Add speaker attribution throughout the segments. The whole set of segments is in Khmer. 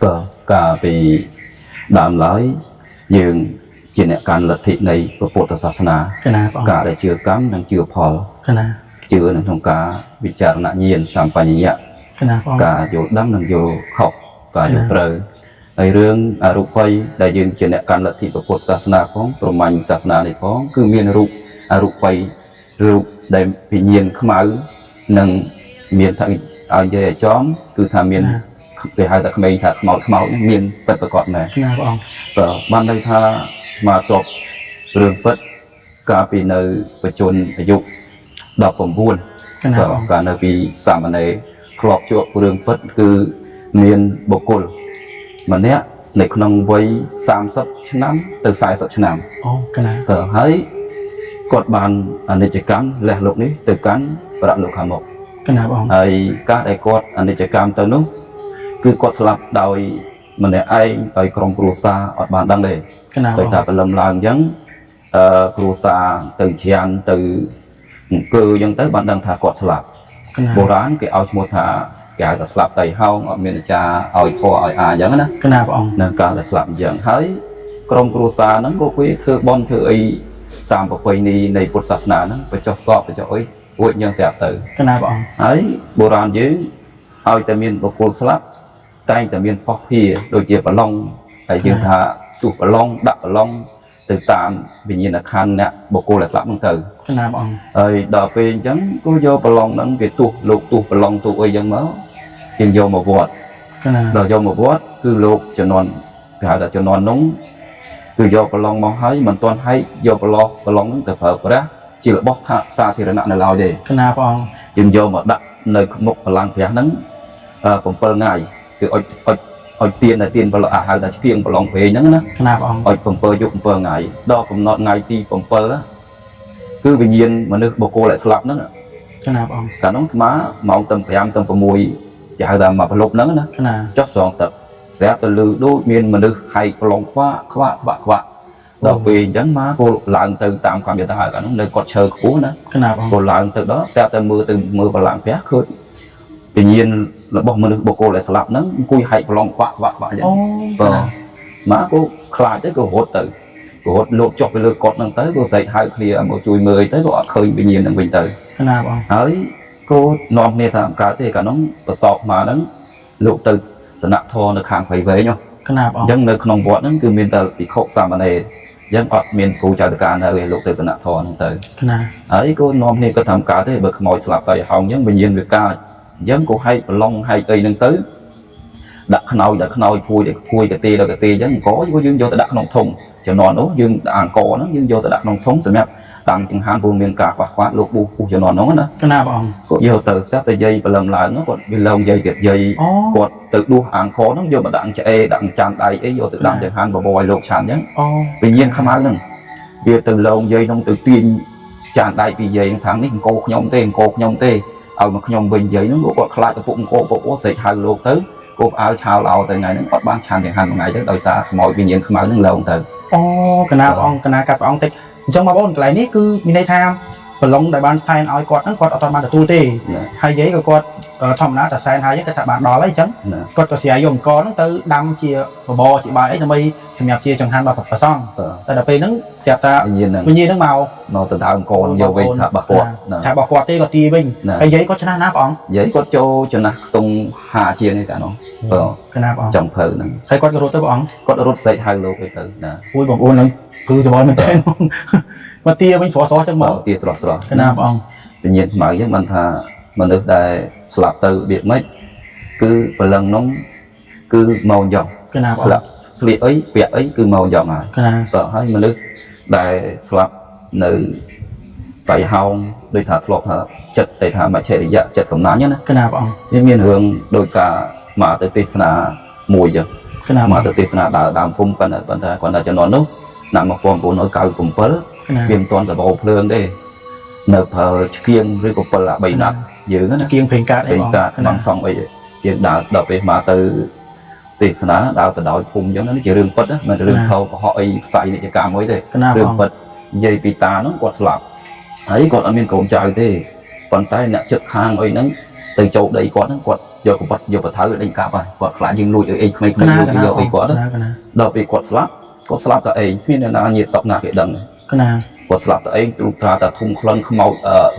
Speaker 1: បើកាលពីដើមឡើយយើងជាអ្នកកាន់លទ្ធិនៃពុទ្ធសាសនា
Speaker 2: កណាព្រះអង្គ
Speaker 1: ការដែលជឿកម្មនិងជឿផល
Speaker 2: កណា
Speaker 1: ជឿនៅក្នុងការវិចារណញាណសម្បញ្ញៈ
Speaker 2: កណាព្រះអង្គ
Speaker 1: ការយល់ដឹងនិងយល់ខុសការយល់ត្រូវហើយរឿងអរូបីដែលយើងជាអ្នកកាន់លទ្ធិពុទ្ធសាសនាផងព្រហ្មញ្ញសាសនានេះផងគឺមានរូបអរូបីរូបដែលវិញ្ញាណខ្មៅនិងមានថាឲ្យនិយាយឲ្យចំគឺថាមានគេហៅថាក្មេងថាខ្មោចខ្មោចនេះមានពិតប្រាកដមែន
Speaker 2: កណាព្រះអង្គ
Speaker 1: បើបានន័យថាមកជាប់រឿងពិតកាលពីនៅបច្ចុប្បន្នអាយុ19
Speaker 2: កណា
Speaker 1: បើ
Speaker 2: ព្រះអង្គ
Speaker 1: កាលនៅពីសាមណេរធ្លាប់ជួបរឿងពិតគឺមានបុគ្គលម្នាក់នៅក្នុងវ័យ30ឆ្នាំទៅ40ឆ្នាំ
Speaker 2: អូកណា
Speaker 1: បើហើយគាត់បានអនិច្ចកម្មលះលោកនេះទៅកាន់ប្រលោកខាងមុខ
Speaker 2: កណាព្រះអង្គ
Speaker 1: ហើយការដែលគាត់អនិច្ចកម្មទៅនោះគឺគាត់ស្លាប់ដោយម្នាក់ឯងដោយក្រុមគ្រួសារអត់បានដឹងទេ
Speaker 2: កណា
Speaker 1: ដោយ
Speaker 2: ព្រះអង្គ
Speaker 1: ថាព្រលឹមឡើងអញ្ចឹងគ្រួសារទៅច្រានទៅអង្គើអញ្ចឹងទៅបានដឹងថាគាត់ស្លាប់
Speaker 2: កណា
Speaker 1: បុរាណគេឲ្យឈ្មោះថាគេហៅថាស្លាប់តៃហោងអត់មានអាចារ្យឲ្យធម៌ឲ្យអាអញ្ចឹងណា
Speaker 2: កណាព្រះអង្គ
Speaker 1: នឹងការដែលស្លាប់អញ្ចឹងហើយក្រុមគ្រួសារហ្នឹងក៏គេធ្វើបន់ធ្វើអីតាមប្រពៃណីនៃពុទ្ធសាសនាហ្នឹងបញ្ចុះសពបញ្ចុះអីរួចអញ្ចឹងស្រាប់ទៅ
Speaker 2: កណាព្រះអង្គ
Speaker 1: ហើយបុរាណយើងឲ្យតែមានបុគ្គលស្លាប់តែងតែមានផុសភាដូចជាប្រឡងហើយយើងថាទោះប្រឡងដាក់ប្រឡងទៅតាមវិញ្ញាណក្ខន្ធអ្នកបុគ្គលដែលស្លាប់ហ្នឹងទៅ
Speaker 2: កណាព្រះអង្គ
Speaker 1: ហើយដល់ពេលអញ្ចឹងក៏យកប្រឡងហ្នឹងគេទោះលោកទោះប្រឡងទោះអីអញ្ចឹងមកយើងយកមកវត្ត
Speaker 2: កណា
Speaker 1: ដល់យកមកវត្តគឺលោកជំនាន់គេហៅថាជំនាន់នោះគឺយកប្រឡងមកហើយមិនទាន់ហែកយកប្រឡោះប្រឡងហ្នឹងទៅប្រើប្រាស់ជារបស់ថាសាធារណៈនៅឡើយទេ
Speaker 2: កណាព្រះអង្គ
Speaker 1: យើងយកមកដាក់នៅមុខបលាំងព្រះហ្នឹង7ថ្ងៃគឺអុចអុចអុចទៀនដែលទៀនប្រឡងអាហៅថាឆ្កៀងប្រឡងព្រេងហ្នឹងណា
Speaker 2: កណាព្រះអង្គ
Speaker 1: អុច7យប់7ថ្ងៃដល់កំណត់ថ្ងៃទី7ណាគឺវិញ្ញាណមនុស្សបុគ្គលដែលស្លាប់ហ្នឹង
Speaker 2: កណាព្រះអង្គ
Speaker 1: កាលនោះអាត្មាម៉ោងទៅ5ទៅ6គេហៅថាមកប្រលប់ហ្នឹងណា
Speaker 2: កណា
Speaker 1: ចុះស្រងទឹកស្រាប់ទៅលឺដូចមានមនុស្សហែកប្រឡងខ្វាក់ខ្វាក់ខ្វាក់ខ្វាក់ដល់ពេលអញ្ចឹងមកគោឡើងទៅតាមកម្មយថាកាលនោះនៅគាត់ឈើខ្ពស់ណា
Speaker 2: កណាព្រះអង្គ
Speaker 1: ក៏ឡើងទៅដល់ស្រាប់តែមើលទៅមើលបលាំងព្រះឃើញវិញ្ញាណរបស់មនុស្សបុគ្គលដែលស្លាប់ហ្នឹងអង្គុយហែកប្រឡងខ្វាក់ខ្វាក់ខ្វាក់អញ្ចឹង
Speaker 2: អូ
Speaker 1: បើមកក៏ខ្លាចទៅក៏រត់ទៅក៏រត់លោកចុះទៅលើកត់ហ្នឹងទៅក៏ស្រែកហៅគ្នាឲ្យមកជួយមើលអីទៅក៏អត់ឃើញវិញ្ញាណហ្នឹងវិញទៅ
Speaker 2: កណាព្រះអង្គ
Speaker 1: ហើយក៏នាំគ្នាថាកើតទេកាលនោះប្រសពមកហ្នឹងលោកទៅសំណាក់ធរនៅខាងព្រៃវែងហ៎
Speaker 2: កណាព្រះអង្គ
Speaker 1: អញ្ចឹងនៅក្នុងវត្តហ្នឹងគឺមានតែភិក្ខុសាមណេរអញ្ចឹងអត់មានគ្រូចៅតកានៅឯលោកទៅសំណាក់ធរហ្នឹងទៅ
Speaker 2: កណា
Speaker 1: ហើយក៏នាំគ្នាក៏ធ្វើការទេបើខ្មោចស្លាប់តៃហោងអញ្ចឹងវិញ្ញាណវាកាចអញ្ចឹងក៏ហែកប្រឡងហែកអីហ្នឹងទៅដាក់ខ្នើយដាក់ខ្នើយភួយដាក់ភួយកទេដល់កទេអញ្ចឹងអង្គក៏យើងយកទៅដាក់ក្នុងធុងជំនាន់នោះយើងដាក់អង្គហ្នឹងយើងយកទៅដាក់ក្នុងធុងសម្រាប់ដាំចង្ហាន់ព្រោះមានការខ្វះខ្វាត់លោកប៊ូពុះជំនាន់នោះណា
Speaker 2: កណាព្រះអង្គ
Speaker 1: ក៏យកទៅស្រាប់តែយាយព្រលឹមឡើងនោះគាត់វាឡងយាយទៀតយាយ
Speaker 2: អូ
Speaker 1: គាត់ទៅដួសអង្គហ្នឹងយកមកដាក់ឆ្អេដាក់ចានដៃអីយកទៅដាំចង្ហាន់បបរឲ្យលោកឆាន់អញ្ចឹង
Speaker 2: អូ
Speaker 1: វិញ្ញាណខ្មៅហ្នឹងវាទៅឡងយាយហ្នឹងទៅទាញចានដៃពីយាយហ្នឹងថានេះអង្គខ្ញុំទេអង្គខ្ញុំទេឲ្យមកខ្ញុំវិញយាយហ្នឹងគាត់ខ្លាចទៅពុកអង្គពុកអូស្រែកហៅលោកទៅគោផ្អើលឆាវឡោទៅថ្ងៃហ្នឹងអត់បានឆានចង្ហាន់មួយថ្ងៃទៅដោយសារខ្មោចវិញ្ញាណខ្មៅហ្នឹងឡងទៅ
Speaker 2: អូកណាព្រះអង្គកណាកាត់ព្រះអង្គតិចអញ្ចឹងបងប្អូនកន្លែងនេះគឺមានន័យថាប្រឡងដែលបានសែនឲ្យគាត់ហ្នឹងគាត់អត់បានទទួលទេ
Speaker 1: ណា
Speaker 2: ហើយយាយក៏គាត់ធម្មតាតែសែនហើយគាត់ថាបានដល់ហើយអញ្ចឹង
Speaker 1: ណា
Speaker 2: គាត់ក៏ស្រាយយកអង្គហ្នឹងទៅដាំជាបបរជាបាយអីដើម្បីសម្រាប់ជាចង្ហាន់របស់ព្រះសង្ឃ
Speaker 1: បើ
Speaker 2: តែដល់ពេលហ្នឹងស្រាប់តែ
Speaker 1: វិញ្ញាណហ្នឹង
Speaker 2: វិញ្ញាណហ្នឹងមក
Speaker 1: មកទៅដើមកូនយកវិញថាបះគាត់ណា
Speaker 2: ថារបស់គាត់ទេគាត់ទាវិញ
Speaker 1: ណា
Speaker 2: ហើយយាយគាត់ឆ្នះណាព្រះអង្គ
Speaker 1: យាយគាត់ចូលចំណាស់ខ្ទង់5ជាងឯកានោះបើ
Speaker 2: កណាព្រះអង្គ
Speaker 1: ចង់ភៅហ្នឹង
Speaker 2: ហើយគាត់ក៏រត់ទៅព្រះអង្គ
Speaker 1: គាត់រត់ស្រែកហៅលោកអីទៅណា
Speaker 2: អូយបងប្អូនហ្នឹងគឺសប្បាយមែនទែនមកទាវិញស្រស់ស្រស់ចឹងមក
Speaker 1: បើទាស្រស់ស្រស់
Speaker 2: កណាព្រះអង្គ
Speaker 1: វិញ្ញាណខ្មៅអញ្ចឹងបានថាមនុស្សដែលស្លាប់ទៅរបៀបម៉េចគឺព្រលឹងនោះគឺមកយ៉ាង
Speaker 2: កណាព្រះ
Speaker 1: ស្លាប់ស្លៀកអីពាក់អីគឺមកយ៉ាងហើយ
Speaker 2: កណា
Speaker 1: តើហើយមនុស្សដែលស្លាប់នៅតៃហោងដូចថាធ្លាប់ថាចិត្តតែថាមច្ឆរិយៈចិត្តកំណាញ់ណា
Speaker 2: កណាព្រះអង្គ
Speaker 1: វាមានរឿងដោយការមកទៅទេសនាមួយចឹង
Speaker 2: កណា
Speaker 1: មកទៅទេសនាដើរដើមភូមិប៉ុន្តែប៉ុន្តែគាត់ថាជំនាន់នោះឆ្នាំ1997
Speaker 2: កណា
Speaker 1: វាមិនទាន់ដបោភ្លើងទេនៅប្រើឆ្កៀងឬក៏ពិលអា3ណាត់យើងណា
Speaker 2: គៀងព្រេងកាតអី
Speaker 1: ពេល
Speaker 2: បង
Speaker 1: កាត់
Speaker 2: កណា
Speaker 1: បានសងអីយើងដើរដល់ពេលមកទៅទេសនាដើរបដោយភូមិអញ្ចឹងណាជារឿងពិតណាមិនរឿងថោកុហកអីផ្សាយនិច្ចកម្មអីទេ
Speaker 2: កណាព្រះអង្គ
Speaker 1: រឿងពិតនិយាយពីតាហ្នឹងគាត់ស្លាប់ហើយគាត់អត់មានកូនចៅទេប៉ុន្តែអ្នកចិត្តខាងអីហ្នឹងទៅចូលដីគាត់ហ្នឹងគាត់ យកកបិតយកបថៅដេញកាប់ហើយគាត់ខ្លាចយើងលួចអីក្មេងៗ
Speaker 2: កណា
Speaker 1: លួច
Speaker 2: កណា
Speaker 1: យកអីគាត់
Speaker 2: កណាកណា
Speaker 1: ដល់ពេលគាត់ស្លាប់គាត់ស្លាប់តែឯងគ្មានអ្នកណាញាតិសពណាគេដឹង
Speaker 2: កណា
Speaker 1: គាត់ស្លាប់តែឯងទ្រូត្រាតែធំក្លិនខ្មោច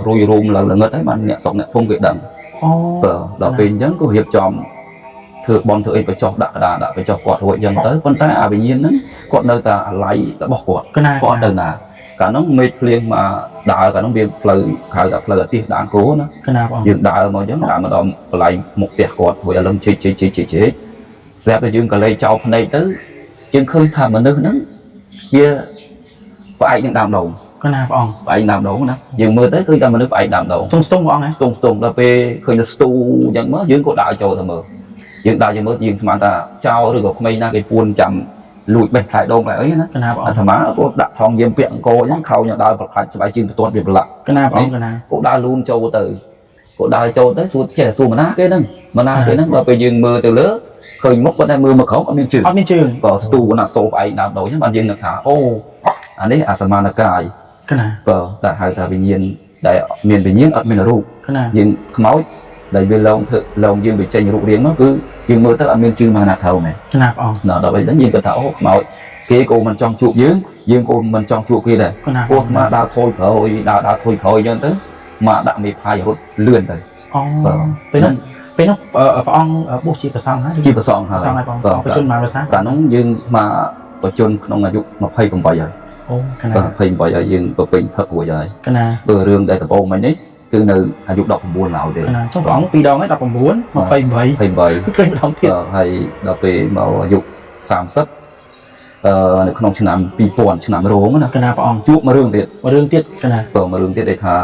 Speaker 1: រុយរោមឡើងល្ងឹតហើយបានអ្នកស្រុកអ្នកភូមិគេដឹង
Speaker 2: អូ
Speaker 1: បើដល់ពេលអញ្ចឹងក៏រៀបចំធ្វើបន់ធ្វើអីបញ្ចុះដាក់ក្តារដាក់បញ្ចុះគាត់រួចអញ្ចឹងទៅប៉ុន្តែអាវិញ្ញាណហ្នឹងគាត់នៅតែអាល័យរបស់គាត់
Speaker 2: កណា
Speaker 1: គាត់ទៅណាកាលនោះមេឃភ្លៀងមកដើរកាលនោះវាផ្លូវហៅថាផ្លូវអាទិសដានគោណា
Speaker 2: កណាបង
Speaker 1: យើងដើរមកអញ្ចឹងដើរមកដល់កន្លែងមុខផ្ទះគាត់រួចឥឡូវជិះជិះជិះជិះជិះស្រាប់តែយើងក៏លេចចោលភ្នែកទៅយើងឃើញថាមនុស្សហ្នឹងវាផ្អែកនឹងដើមដូង
Speaker 2: កណាបង
Speaker 1: ផ្អែកដើមដូងណាយើងមើលទៅឃើញថាមនុស្សផ្អែកដើមដូង
Speaker 2: ស្ទង់ស្ទង់បងហ៎
Speaker 1: ស្ទង់ស្ទង់ដល់ពេលឃើញទៅស្ទូអញ្ចឹងមកយើងក៏ដើរចូលទៅមើលយើងដើរចូលមើលយើងស្មានថាចោលឬក៏ក្មេងណាគេពួនចាំលួចបេះផ្លែដូងផ្លែអីណា
Speaker 2: កណាបង
Speaker 1: អាត្មាក៏ដាក់ថងយាមពាក់អង្គអញ្ចឹងខោញដើរប្រខាច់ស្បែកជើងបន្ទាត់វាប្រឡាក់
Speaker 2: កណាបងកណា
Speaker 1: ក៏ដើរលូនចូលទៅក៏ដើរចូលទៅសួរចេះសួរមណាគេហ្នឹងមណាគេហ្នឹងដល់ពេលយើងមើលទៅលើឃើញមុខប៉ុន្តែមើលមកក្រោមអត់មានជើង
Speaker 2: អត់មានជើង
Speaker 1: ក៏ស្ទូណាសូផ្អែកដើមដូងអញ្ចឹងបានយើងនឹកថាអូអានេះអាសមានកាយក
Speaker 2: ណា
Speaker 1: បើតែហៅថាវិញ្ញាណដែលមានវិញ្ញាណអត់មានរូប
Speaker 2: កណា
Speaker 1: យើងខ្មោចដែលវាឡងធ្វើឡងយើងវាចេញរូបរាងមកគឺយើងមើលទៅអត់មានជឿមកណាថោមែនក
Speaker 2: ណាបង
Speaker 1: ដល់ពេលហ្នឹងយើងក៏ថាអូខ្មោចគេក៏មិនចង់ជួបយើងយើងក៏មិនចង់ជួបគេដែរ
Speaker 2: កណា
Speaker 1: ពោះអាត្មាដើរថយក្រោយដើរដើរថយក្រោយអញ្ចឹងទៅមកដាក់មេផាយរត់លឿនទៅ
Speaker 2: អូពេលនោះពេលនោះព្រះអង្គបួសជាព្រះសង្ឃហើយ
Speaker 1: ជាប្រសងហើយ
Speaker 2: ព្រះសង្ឃហើយបងបច្ចុប្បន្នបានព្រះសង្ឃ
Speaker 1: កាលនោះយើងមកបច្ចុប្បន្នក្នុងអាយុ28ហើយ
Speaker 2: អូកណា
Speaker 1: បាទ28ហើយយើងប្រពេញផឹករួចហើយ
Speaker 2: កណា
Speaker 1: បើរឿងដែលដំបូងមិញនេះគឺនៅអាយុ19ឡើយទេ
Speaker 2: កណាចុះព្រះអង្គពីរដងហើយ19 28
Speaker 1: 28
Speaker 2: ឃើញម្ដងទៀត
Speaker 1: ហើយដល់ពេលមកអាយុ30អឺនៅក្នុងឆ្នាំ2000ឆ្នាំរោងណា
Speaker 2: កណាព្រះអង្គ
Speaker 1: ជួបមួយរឿងទៀត
Speaker 2: មួយរឿងទៀតកណា
Speaker 1: បើមួយរឿងទៀតដែលថា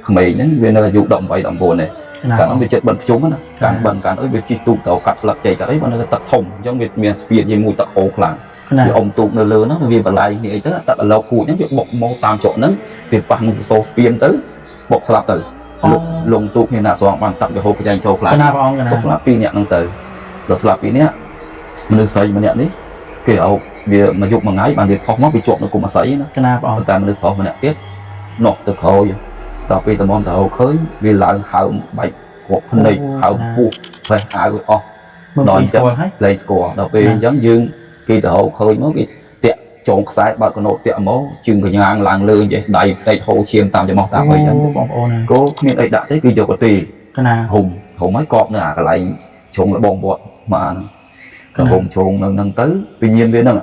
Speaker 1: ក្មេងហ្នឹងវានៅអាយុ18 19ទេ
Speaker 2: កណា
Speaker 1: កាលនោះវាចិត្តបិណ្ឌភ្ជុំណាការបិណ្ឌកាលអីវាជិះទូកទៅកាត់ស្លឹកចេកកាត់អីបើនៅទឹកធំអញ្ចឹងវាមានស្ពានជាមួយទឹកហូរខ្លាំង
Speaker 2: កណា
Speaker 1: វាអុំទូកនៅលើហ្នឹងវាបន្លាយគ្នាអីទៅទឹកអឡោកគួចហ្នឹងវាបុកមកតាមច្រកហ្នឹងវាប៉ះនឹងសសរស្ពានទៅបុកស្លាប់ទៅលុកលងទូកគ្នាណាស្រងបានទឹកវាហូរកញ្ចែងចូលខ្លាំង
Speaker 2: កណាព្រះអង្គកណា
Speaker 1: ក៏ស្លាប់ពីរនាក់ហ្នឹងទៅដល់ស្លាប់ពីរនាក់មនុស្សស្រីម្នាក់នេះគេអោបវាមួយយប់មួយថ្ងៃបានវាផុសមកវាជាប់នៅគុំអាស័យណា
Speaker 2: កណាព្រះអង្គ
Speaker 1: តែមនុស្សប្រុសម្នាក់ទៀតនោះទៅក្រោយដល់ពេលតំមទៅរកឃើញវាឡើងហើមបែកគ្រាប់ភ្នែកហើមពោះប្រេះអាវឲ្យអស់
Speaker 2: មើលពីស្គាល់ហើយ
Speaker 1: លែងស្គាល់ដល់ពេលអញ្ចឹងយើងគេទៅរកឃើញមកគេតាក់ចងខ្សែបើកកណូតតាក់មកជើងកញ្ញាងឡើងលើចេះដៃភ្នែកហូរឈាមតាមច្រមុះតាមអីហ្នឹង
Speaker 2: បងប្អូនណា
Speaker 1: ក៏គ្មានអីដាក់ទេគឺយកកទី
Speaker 2: កណា
Speaker 1: ហុំហុំហើយកប់នៅអាកន្លែងជ្រុងលបងវត្តមកហ្នឹងក៏ហុំជ្រុងនឹងហ្នឹងទៅវិញ្ញាណវាហ្នឹ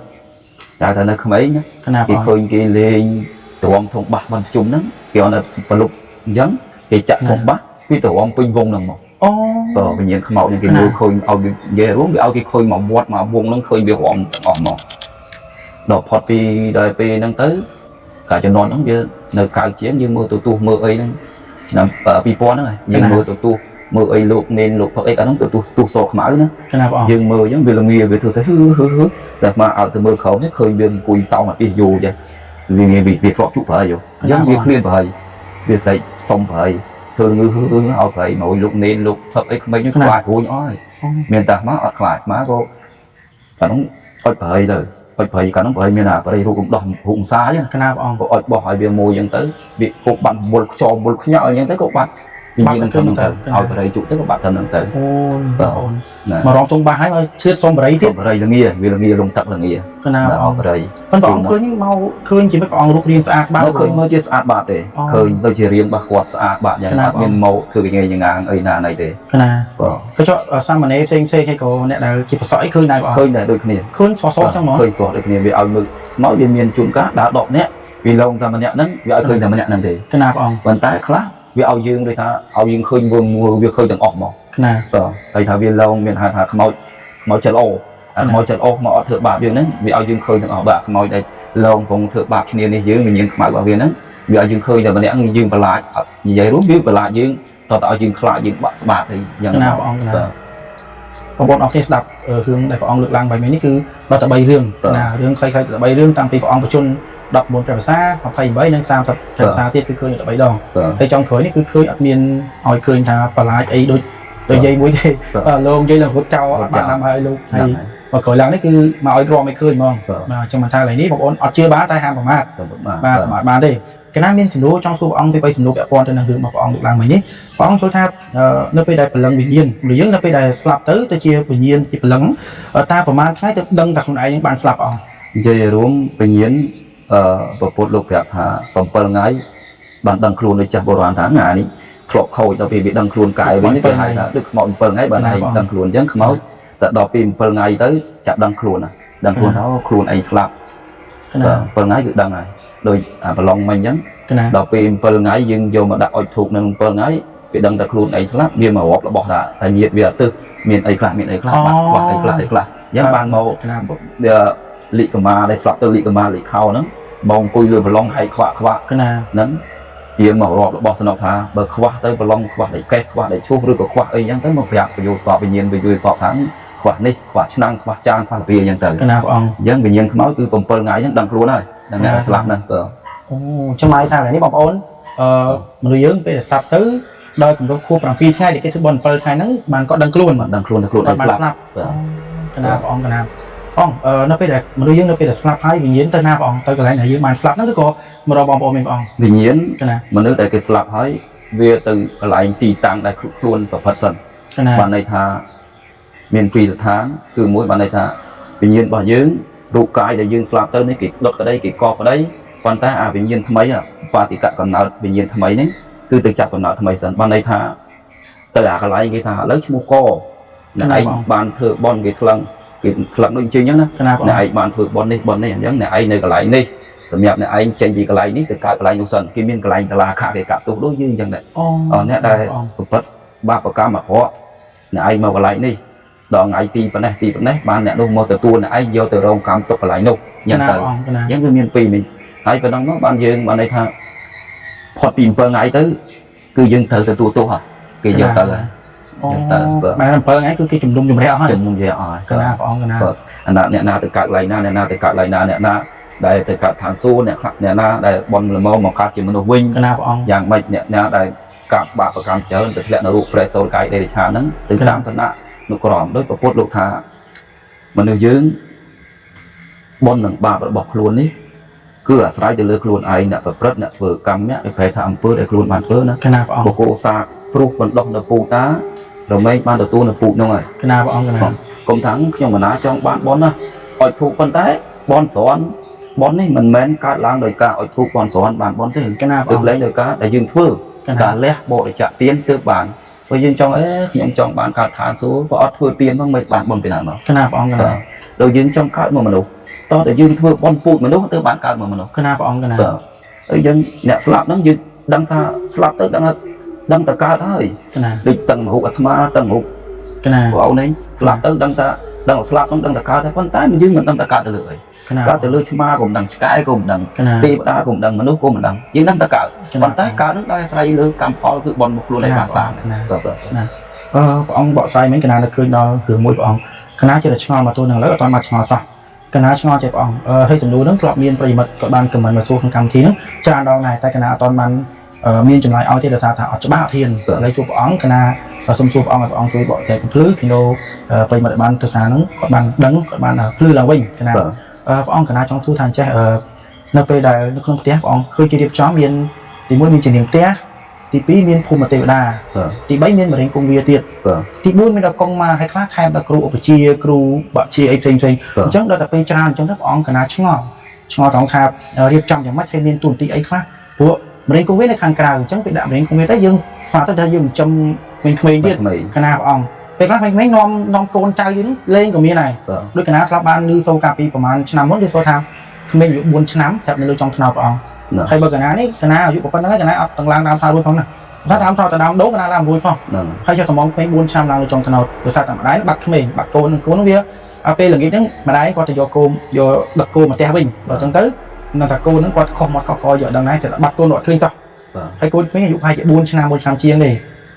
Speaker 1: ងតែថានៅក្មេងណា
Speaker 2: កណា
Speaker 1: គេ
Speaker 2: ព្រះអង្គ
Speaker 1: ឃើញគេលេងទ្រាំធំបាសបានភ្ជុំហ្នឹងគេអត់តែប្រលប់អញ្ចឹងគេចាក់ធំបាសពីទ្រាំពេញវងហ្នឹងមក
Speaker 2: អូ
Speaker 1: តើវិញ្ញាណខ្មោចហ្នឹងគេមើលឃើញឲ្យវានិយាយរួមវាឲ្យគេឃើញមកវត្តមកវងហ្នឹងឃើញវារំទាំងអស់មកដល់ផុតពីដល់ពេលហ្នឹងទៅកាលជំនាន់ហ្នឹងវានៅកៅជាងយើងមើលទូទស្សន៍មើលអីហ្នឹងឆ្នាំ2000ហ្នឹងហើយយើងមើលទូទស្សន៍មើលអីលោកនេនលោកផឹកអីកាលហ្នឹងទូទស្សន៍ទស្សន៍សខ្មៅណា
Speaker 2: កណាព្រះអង្គ
Speaker 1: យើងមើលអញ្ចឹងវាល្ងាវាធ្វើស្អីហឺហឺហឺតែមកឲ្យទៅមើលក្រោមនេះឃើញវាអង្គុយតោងអាទិសយូរចេះវាងាយវាធ្លាប់ជក់ប្រហើយអញ្ចឹងវាឃ្លានប្រហើយវាស្រែកសុំប្រហើយធ្វើងឺហឺហឺឲ្យប្រហើយមកលោកនេនលោកថឹកអីក្មេងនេះខ្លាចរួញអស់ហើយមានតាមកអត់ខ្លាចមកក៏កាលនោះអុចប្រហើយទៅអុចប្រហើយកាលនោះប្រហើយមានអាប្រហើយរូបរំដោះរូបអង្សាចឹង
Speaker 2: កណាព្រះអង្គ
Speaker 1: ក៏អុចបោះឲ្យវាមួយអញ្ចឹងទៅវាគប់បាត់មុលខ្យល់មុលខ្ញាល់អញ្ចឹងទៅក៏បាត់វិញ្ញាណនឹងទៅឲ្យប្រហើយជក់ទៅក៏បាត់ទៅនឹងទៅ
Speaker 2: អូបងប្អូន
Speaker 1: ណា
Speaker 2: មករងទងបាសហើយមកឈៀតសុំបរិយទៀត
Speaker 1: សុំបរិយល្ងាវាល្ងាលងទឹកល្ងា
Speaker 2: កណាព្រះអង្គ
Speaker 1: ដល់បរិយ
Speaker 2: ប៉ុន្តែព្រះអង្គឃើញមកឃើញជាមិនព្រះអង្គរូបរាងស្អាតបាត
Speaker 1: មកឃើញមើលជាស្អាតបាតទេឃើញទៅជារាងរបស់គាត់ស្អាតបាតយ៉ាងអត់មានមកធ្វើកញ្ញងងាងអីណាណីទេ
Speaker 2: កណា
Speaker 1: បាទ
Speaker 2: ក៏ចុះសាមណេរផ្សេងផ្សេងហើយក៏អ្នកដែលជាប្រសក់អីឃើញដែរព្រះអង្គ
Speaker 1: ឃើញតែដូចគ្នា
Speaker 2: ឃើញសសចឹងហ្មង
Speaker 1: ឃើញស្រស់ដូចគ្នាវាឲ្យមើលមកវាមានជួនកាលដើរ10នាក់វាឡងតែម្នាក់ហ្នឹងវាឲ្យឃើញតែម្នាក់ហ្នឹងទេ
Speaker 2: កណាព្រះអង្គ
Speaker 1: ប៉ុន្តែខ្លះវាឲ្យយើងដូចថាឲ្យយើងឃើញវងមើលវាឃើញទាំងអស់មក
Speaker 2: កណា
Speaker 1: បាទហើយថាវាឡងមានហៅថាខ្មោចខ្មោចចិត្តអូអាខ្មោចចិត្តអូខ្មោចអត់ធ្វើបាបយើងហ្នឹងវាឲ្យយើងឃើញទាំងអស់បាទខ្មោចដែលឡងកំពុងធ្វើបាបគ្នានេះយើងវិញ្ញាណខ្មៅរបស់វាហ្នឹងវាឲ្យយើងឃើញតែម្នាក់យើងប្រឡាចអត់និយាយរួមវាប្រឡាចយើងតោះតែឲ្យយើងខ្លាចយើងបាក់ស្បាតអីយ៉ាង
Speaker 2: កណា
Speaker 1: ណា
Speaker 2: ព្រះអង្គកណា
Speaker 1: បាទ
Speaker 2: បងប្អូនអរគ្នាស្ដាប់រឿងដែលព្រះអង្គលើកឡើងបែបនេះគឺដល់តែ3រឿងណារឿងខ្លីៗតែ3រឿងតាំងពីព្រះអង្គបញ្ជន19ព្រះភាសា28និង30ព្រះភាសាទៀតគឺឃើញ13ដង
Speaker 1: បាទ
Speaker 2: ហើយចុងក្រោយនេះគឺឃើញអត់មានឲ្យឃើញថាបន្លាចអីដូចដូចយាយមួយទេលោកយាយឡើងរត់ចោលអត់បានតាមឲ្យលោកហើយមកក្រោយឡើងនេះគឺមកឲ្យរំឲ្យឃើញហ្មងបាទចឹងមកថាឡើយនេះបងប្អូនអត់ជឿបានតែហាមប្រមាថ
Speaker 1: បាទ
Speaker 2: បាទប្រមាថបានទេកណាមានសំណួរចង់សួរព្រះអង្គពី3សំណួរពាក់ព័ន្ធទៅនឹងរឿងរបស់ព្រះអង្គលើកឡើងមិញនេះ ព្រះអង្គយល់ថានៅពេលដែលព្រលឹងវិញ្ញាណមនុស្សយើងនៅពេលដែលស្លាប់ទៅទៅជាវិញ្ញាណជាព្រលឹងតាប្រហែលថ្ងៃទៅដឹងថាខ្លួនឯងបានស្លាប់ព្រះអង្គ
Speaker 1: និយាយឲ្យរួមវិញ្ញាណពពុទ្ធលោកប្រាប់ថា7ថ្ងៃបានដឹងខ្លួនដូចចាស់បុរាណថាថ្ងៃនេះធ្លាប់ខូចដល់ពេលវាដឹងខ្លួនកាយវិញគេហៅថាដូចខ្មោច7ថ្ងៃបានឯងដឹងខ្លួនអញ្ចឹងខ្មោចតែដល់ពេល7ថ្ងៃទៅចាប់ដឹងខ្លួនណាដឹងខ្លួនថាខ្លួនឯងស្លាប់
Speaker 2: កណា
Speaker 1: 7ថ្ងៃគឺដឹងហើយដូចអាប្រឡងមិញអញ្ចឹង
Speaker 2: កណា
Speaker 1: ដល់ពេល7ថ្ងៃយើងយកមកដាក់អុជធូបនៅ7ថ្ងៃវាដឹងតែខ្លួនឯងស្លាប់វាមករាប់របស់ថាថាញាតវាអត់ទឹះមានអីខ្លះមានអីខ្លះបាត់ខ្វះអីខ្លះអីខ្លះអញ្ចឹងបានមក
Speaker 2: កណា
Speaker 1: វាលិកមាដែលស្លាប់ទៅលិកមាលិខោហ្នឹងបងអង្គុយលើប្រឡងហែកខ្វាក់ខ្វាក់
Speaker 2: កណា
Speaker 1: ហ្នឹងវាមករាប់របស់សំណុកថាបើខ្វះទៅប្រឡងខ្វះដៃកេះខ្វះដៃឈូសឬក៏ខ្វះអីអញ្ចឹងទៅមកប្រាប់ពយោសពវិញ្ញាណពយោសពថាខ្វះនេះខ្វះឆ្នាំងខ្វះចានខ្វះលាអញ្ចឹងទៅ
Speaker 2: កណាព្រះអង្គ
Speaker 1: អញ្ចឹងវិញ្ញាណខ្មោចគឺ7ថ្ងៃហ្នឹងដឹងខ្លួនហើយដឹងអ្នកស្លាប់ហ្នឹងទៅ
Speaker 2: អូចាំមកថានេះបងប្អូនអឺមនុស្សយើងពេលស្លាប់ទៅដល់គម្រប់ខួប7ថ្ងៃដែលគេធ្វើបុណ្យ7ថ្ងៃហ្នឹងបានគាត់ដឹងខ្លួន
Speaker 1: បានដឹងខ្លួនថាខ្លួនឯង
Speaker 2: គាត់បាន
Speaker 1: ស្លាប់
Speaker 2: ស្លាប់កណាព្រះអង្គកណាអង្គនៅពេលដែលមនុស្សយើងនៅពេលដែលស្លាប់ហើយវិញ្ញាណទៅណាព្រះអង្គទៅកន្លែងដែលយើងបានស្លាប់ហ្នឹងឬក៏មករកបងប្អូនមានព្រះអង្គ
Speaker 1: វិញ្ញាណ
Speaker 2: កណា
Speaker 1: មនុស្សដែលគេស្លាប់ហើយវាទៅកន្លែងទីតាំងដែលខ្លួនប្រព្រឹត្តសិន
Speaker 2: កណា
Speaker 1: បានន័យថាមានពីរស្ថានគឺមួយបានន័យថាវិញ្ញាណរបស់យើងរូបកាយដែលយើងស្លាប់ទៅនេះគេដុតក្តីគេកប់ក្តីប៉ុន្តែអាវិញ្ញាណថ្មីបាតិកៈកំណើតវិញ្ញាណថ្មីនេះគឺទៅចាប់កំណើតថ្មីសិនបានន័យថាទៅអាកន្លែងគេថាឥឡូវឈ្មោះកអ្នកឯងបានធ្វើបន់គេថ្លឹងគេថ្លឹងដូចអញ្ចឹងណា
Speaker 2: កណាព្រះ
Speaker 1: អ្នក
Speaker 2: អង្គ
Speaker 1: ឯងបានធ្វើបន់នេះបន់នេះអញ្ចឹងអ្នកឯងនៅកន្លែងនេះសម្រាប់អ្នកឯងចេញពីកន្លែងនេះទៅកើតកន្លែងនោះសិនគេមានកន្លែងតឡាខៈគេកាត់ទោសដូចយើងអញ្ចឹងដែរ
Speaker 2: អូ
Speaker 1: អ្នកដែលប្រព្រឹត្តបាបកម្មអាក្រក់អ្នកឯងមកកន្លែងនេះដល់ថ្ងៃទីប៉ុណ្ណេះទីប៉ុណ្ណេះបានអ្នកនោះមកទទួលអ្នកឯងយកទៅរងកម្មទុកកន្លែងនោះអញ្ចឹង
Speaker 2: កណា
Speaker 1: ទៅ
Speaker 2: ព្រះអង្គកណា
Speaker 1: អញ្ចឹងវាមានពីរនេះហើយប៉ុណ្ណឹងមកបានយើងបានន័យថាផុតពី7ថ្ងៃទៅគឺយើងត្រូវទទួលទោសហ่ะគេយកទៅហើយ
Speaker 2: អូ
Speaker 1: យកទៅបើ
Speaker 2: បែរ7ថ្ងៃគឺគេជំនុំជម្រះអស់ហើយ
Speaker 1: ជំនុំជម្រះអស់ហើយក
Speaker 2: ណាព្រះអង្គកណា
Speaker 1: បើអាណាអ្នកណាទៅកើតកន្លែងណាអ្នកណាទៅកើតកន្លែងណាអ្នកណាដែលទៅកើតឋានសួគ៌អ្នកខ្លះអ្នកណាដែលបនល្មមមកកើតជាមនុស្សវិញ
Speaker 2: កណាព្រះអង្គ
Speaker 1: យ៉ាងម៉េចអ្នកណាដែលកាប់បាបកម្មច្រើនទៅធ្លាក់នៅរូបប្រេសូលកាយដេរិឆានហ្នឹងទៅតាមឋានៈនុក្រមដោយពពុទ្ធលោកថាមនុស្សយើងបុណ្យនិងបាបរបស់ខ្លួននេះគឺអាស្រ័យទៅលើខ្លួនឯងអ្នកប្រព្រឹត្តអ្នកធ្វើកម្មៈគេប្រែថាអំពើដែលខ្លួនបានធ្វើណា
Speaker 2: កណាព្រះអង្គ
Speaker 1: បុគ្គលសាកព្រោះបណ្ដោះនៅពូតារមែងបានទទួលនៅពូនោះហើយក
Speaker 2: ណាព្រះអង្គកណា
Speaker 1: កុំថាខ្ញុំមិនណាចង់បានបុណ្យណាឲ្យធូបប៉ុន្តែបុណ្យស្រន់បុណ្យនេះមិនមែនកើតឡើងដោយការឲ្យធូបបុណ្យស្រន់បានបុណ្យទេ
Speaker 2: កណាព្រះអង្គ
Speaker 1: ទើបលែងដោយការដែលយើងធ្វើ
Speaker 2: កណា
Speaker 1: ការលះបរិច្ចាគទានទើបបានព្រោះយើងចង់អេខ្ញុំចង់បានកើតឋានសួគ៌ក៏អត់ធ្វើទានផងមិនបានបុណ្យពីណាមក
Speaker 2: កណាព្រះអង្គកណា
Speaker 1: បាទដល់យើងចង់កើតមកមនុស្សតោះតែយើងធ្វើបុណ្យពូជមនុស្សទើបបានកើតមកមនុស្ស
Speaker 2: កណាព្រះអង្គកណា
Speaker 1: បាទហើយយើងអ្នកស្លាប់ហ្នឹងយើងដឹងថាស្លាប់ទៅដឹងថាដឹងតែកើតហើយក
Speaker 2: ណា
Speaker 1: ដូចតឹងមហុអាត្មាតឹងមហុ
Speaker 2: កណា
Speaker 1: បងអូនឯងស្លាប់ទៅដឹងថាដឹងតែស្លាប់ហ្នឹងដឹងតែកើតហើយប៉ុន្តែយើងមិនដឹងតែកើតទៅលើអី
Speaker 2: កណា
Speaker 1: កើតទៅលើឆ្មាក៏មិនដឹងឆ្កែក៏មិនដឹង
Speaker 2: កណា
Speaker 1: ទេវតាក៏មិនដឹងមនុស្សក៏មិនដឹងយើងដឹងតែកើត
Speaker 2: កណា
Speaker 1: ប៉ុន្តែកើតនឹងដោយអាស្រ័យលើកម្មផលគឺបុណ្យរបស់ខ្លួនឯងបានសាង
Speaker 2: កណា
Speaker 1: បាទបាទ
Speaker 2: ណាអឺព្រះអង្គបកស្រាយមិញកណានៅឃើញដល់រឿងមួយព្រះអង្គកណាចេះតែឆ្ងល់មកទល់នឹងឥឡូវអត់ទាន់មកឆ្ងល់សោះកណាឆ្ងល់ចេះព្រះអង្គអឺហើយសំណួរហ្នឹងធ្លាប់មានប្រិយមិត្តក៏បានខមមិនមកសួរក្នុងកម្មវិធីហ្នឹងច្រើនដងដែរតែកណាអត់ទាន់បានមានចម្លើយឲ្យទេដោយសារថាអត់ច្បាស់អត់ហ៊ានឥឡូវជួបព្រះអង្គកណាសូមសួរព្រះអង្គឲ្យព្រះអង្គជួយបកស្រាយពន្ភ្លឺគីឡូប្រិយមិត្តឲ្យបានទស្សនាហ្នឹងគាត់បានដឹងគាត់បានភ្លឺឡើងវិញកណា
Speaker 1: បាទ
Speaker 2: ព្រះអង្គកណាចង់សួរថាអញ្ចេះនៅពេលដែលនៅក្នុងផ្ទះព្រះអង្គឃើញគេរៀបចំមានទី1មានជំនាញផ្ទះទី2មានភូមិទេវតា
Speaker 1: បាទ
Speaker 2: ទី3មានមរេងគង្វាទៀត
Speaker 1: បាទ
Speaker 2: ទី4មានដល់កងមកហើយខ្លះថែមដល់គ្រូឧបជាគ្រូបជាអីផ្សេងផ្សេង
Speaker 1: បាទ
Speaker 2: អញ្ចឹងដល់តែពេលច្រើនអញ្ចឹងទៅព្រះអង្គកណាឆ្ងល់ឆ្ងល់ត្រង់ថារៀបចំយ៉ាងម៉េចឲ្យមានទូនទីអីខ្លះព្រោះមរេងគង្វានៅខាងក្រៅអញ្ចឹងពេលដាក់មរេងគង្វាទៅយើងស្មានទៅថាយើងចិញ្ចឹមក្មេងៗទៀត
Speaker 1: ក្មេង
Speaker 2: កណាព្រះអង្គពេលខ្លះក្មេងៗនាំនាំកូនចៅយើងលេងក៏មានដែរ
Speaker 1: បាទ
Speaker 2: ដូចកណាធ្លាប់បានឮសូរកាលពីប្រហែលឆ្នាំមុនឮសូរថាក្មេងអាយុ4ឆ្នាំស្រាប់នៅលើចុងថ្នោតព្រះអង្គ
Speaker 1: ណា
Speaker 2: ហើយបើកណានេះកណាអាយុប៉ុណ្្នឹងហើយកណាអត់ទាំងឡើងដើមថ្នោតរួចផងណាថាដើមថ្នោតទៅដើមដូងកណាឡើងរួចផង
Speaker 1: ហ្នឹង
Speaker 2: ហើយចុះកំងក្មេង4ឆ្នាំឡើងលើចុងថ្នោតដោយសារតែម្ដាយបាត់ក្មេងបាត់កូនកូនវាឲ្យពេលល្ងាចហ្នឹងម្ដាយគាត់ទៅយកគោយកដឹកគោមកផ្ទះវិញដល់អញ្ចឹងទៅនៅថាកូនហ្នឹងគាត់ខុសមាត់ខុសក្រយកដឹងដែរស្រាប់បាត់កូនអត់ឃើញសោះ
Speaker 1: បាទ
Speaker 2: ហើយកូនក្មេងអាយុប្រហែលជា4ឆ្នាំ4ឆ្នាំជាងទេ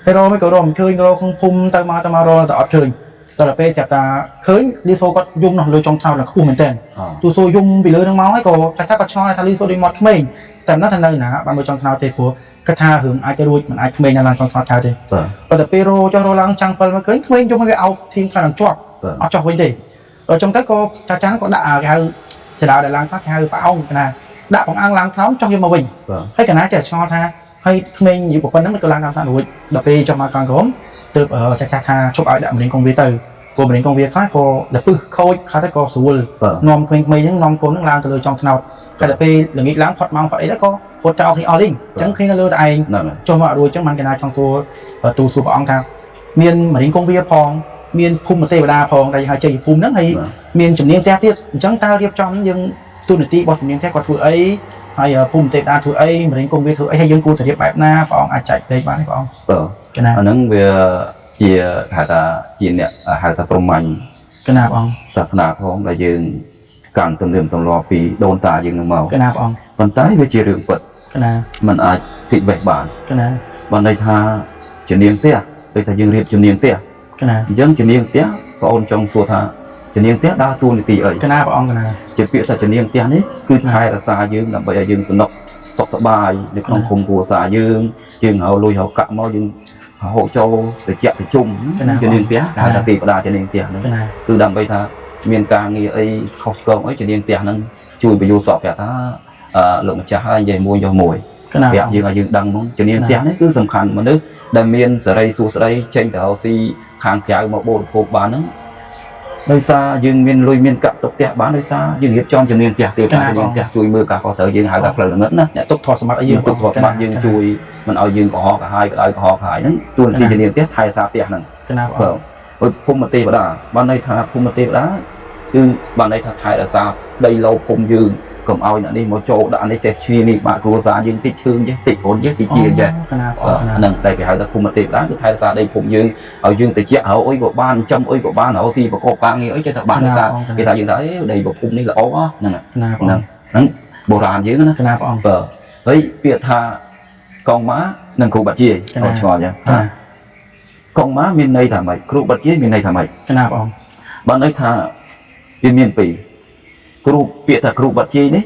Speaker 2: ហើយរកមិនក៏រកមិនឃើញរកក្នុងភូមិទៅមកទៅមករកតែអត់ឃើញដល់ពេលស្រាប់តែឃើញលីសូគាត់យំនោះលើចុងថ្នោតឡើងខ្ពស់មែនទែន
Speaker 1: អ
Speaker 2: ទូសូយំពីលើនឹងមកហើយក៏ថាថាគាត់ឆ្ងល់ថាលីសូដូចមាត់ក្មេងតែមិនដឹងថានៅណាបានមើលចង់ថ្នោតទេព្រោះគាត់ថារឿងអាចទៅរួចមិនអាចក្មេងឡើងចង់ថ្នោតថាទេ
Speaker 1: បាទ
Speaker 2: ប៉ុន្តែពេលរោចុះរោឡើងចាំងពិលមកឃើញក្មេងយំឲ្យវាអោបធីងខ្លាំងជាប់
Speaker 1: បាទ
Speaker 2: អត់ចុះវិញទេដល់ចុងទៅក៏ចាស់ចាស់ក៏ដាក់គេហៅចដាដែលឡើងខ្លះគេហៅប្រអោងកណាដាក់បង្អាំងឡើងថ្នោតចុះយកមកវិញ
Speaker 1: បាទ
Speaker 2: ហើយកណាចេះឆ្ងល់ថា ហើយក្មេងអាយុប៉ុណ្ណឹងក៏ឡើងតាមថ្នាក់រួចដល់ពេលចុះមកខាងក្រោមទើបចាស់ចាស់ថាឈប់ឲ្យដាក់មរៀងកងវាទៅព្រោះមរៀងកងវាខ្លះក៏លពឹសខូចខ្លះទៅក៏ស្រួល
Speaker 1: បាទ
Speaker 2: នាំក្មេងៗហ្នឹងនាំកូនហ្នឹងឡើងទៅលើចុងថ្នោតតែដល់ពេលល្ងាចឡើងផុតម៉ោងផុតអីទៅក៏ផុតចោលគ្នាអស់លីងអញ្ចឹងគ្នានៅលើតែឯង
Speaker 1: ហ្នឹងហើយ
Speaker 2: ចុះមករួចអញ្ចឹងបានកណាចង់សួរទូសួរព្រះអង្គថាមានមរៀងកងវាផងមានភូមិទេវតាផងដែលហៅជ័យភូមិហ្នឹងហើយ
Speaker 1: បាទ
Speaker 2: មានជំនាញផ្ទះទៀតអញ្ចឹងតើរៀបចំយើងទូនាទីរបស់ជំនាញផ្ទះគាត់ធ្វើអីហើយភូមិទេវតាធ្វើអីមរៀងកងវាធ្វើអីហើយយើងគួរតែរៀបបែបណាព្រះអង្គអាចចែកលេខបានទេព្រះអង្គ
Speaker 1: បាទ
Speaker 2: កណា
Speaker 1: អាហ្នឹងវាជាហៅថាជាអ្នកហៅថាប្រមាញ់
Speaker 2: កណាព្រះអង្គ
Speaker 1: សាសនាផងដែលយើងកាន់ទំនៀមទម្លាប់ពីដូនតាយើងនឹងមក
Speaker 2: កណាព្រះអង្គ
Speaker 1: ប៉ុន្តែវាជារឿងពិត
Speaker 2: កណា
Speaker 1: มันអាចគេចវេះបាន
Speaker 2: កណា
Speaker 1: បានន័យថាជំនាញផ្ទះដូចថាយើងរៀបជំនាញផ្ទះ
Speaker 2: កណា
Speaker 1: អញ្ចឹងជំនាញផ្ទះបងអូនចង់សួរថាជំនាញផ្ទះដើរតួនាទីអី
Speaker 2: កណាព្រះអង្គកណា
Speaker 1: ជាពាក្យថាជំនាញផ្ទះនេះគឺថែរក្សាយើងដើម្បីឲ្យយើងសំណុកសុខសប្បាយនៅក្នុងឃុំគ្រួសារយើងយើងហៅលុយហៅកាក់មកយើងហូរចូលទៅជាក់ទៅជុំជំនាញផ្ទះគេហៅថាទេវតាជំនាញផ្ទះហ្នឹង
Speaker 2: កណា
Speaker 1: គឺដើម្បីថាមានការងារអីខុសឆ្គងអីជំនាញផ្ទះហ្នឹងជួយបញ្យល់សពប្រាប់ថាអឺលោកម្ចាស់ហើយនិយាយមួយយកមួយ
Speaker 2: កណា
Speaker 1: ប្រាប់យើងឲ្យយើងដឹងហ្មងជំនាញផ្ទះនេះគឺសំខាន់មនុស្សដែលមានសេរីសួស្តីចេញទៅរកស៊ីខាងក្រៅមកបរិភោគបានហ្នឹងដោយសារយើងមានលុយមានកាក់ទុកផ្ទះបានដោយសារយើងរៀបចំជំនាញផ្ទះទេជំនាញផ្ទះជួយមើលការខុសត្រូវយើងហៅថាផ្លូវល្ងិតណា
Speaker 2: អ្នកទុកថតសម្បត្តិឲ្យ
Speaker 1: យើ
Speaker 2: យើង
Speaker 1: ងទុកស្បត្តិយើងជួយមិនឲ្យយើងកុហកកាហាយក្តៅកុហកកាហាយហ្នឹងទួនាទីជំនាញផ្ទះថែសារផ្ទះហ្នឹង
Speaker 2: កណាព្រះ
Speaker 1: បាទ
Speaker 2: អង្គ
Speaker 1: ហើយភូមិទេវតាបានន័យថាភូមិទេវតាគឺបានន័យថាថែរក្សាដីឡូភូមិយើងកុំឲ្យអ្នកនេះមកចូលដាក់នេះចេះឈ្នានេះបាក់គ្រួសារយើងតិចឈឿងចេះតិចរុនចេះតិចជាចេះ
Speaker 2: កណាព្រះអង្គកណា
Speaker 1: ហ្នឹងដែលគេហៅថាភូមិទេវតាគឺថែរក្សាដីភូមិយើងឲ្យយើងតិចរកអុយក៏បានចំអុយក៏បានរកស៊ីប្រកបការងារអីចេះតែបានរក្សាគេថាយើងថាអេដីភូមិនេះល្អហ្នឹង
Speaker 2: កណាព្រះ
Speaker 1: ហ្នឹង
Speaker 2: អង្គ
Speaker 1: ហ្នឹងបុរាណយើងណា
Speaker 2: កណាព្រះអង្គ
Speaker 1: បាទហើយពាក្យថាកងម៉ានិងគ្រូបាត់ជាអូឆ្ងល់ចឹងថា
Speaker 2: កណា
Speaker 1: កងម៉ាមានន័យថាម៉េចគ្រូបាត់ជាមានន័យថាម៉េច
Speaker 2: កណាព្រះអង្គ
Speaker 1: បានន័យថាវាមានពីរគ្រូពាក្យថាគ្រូបាត់ជានេះ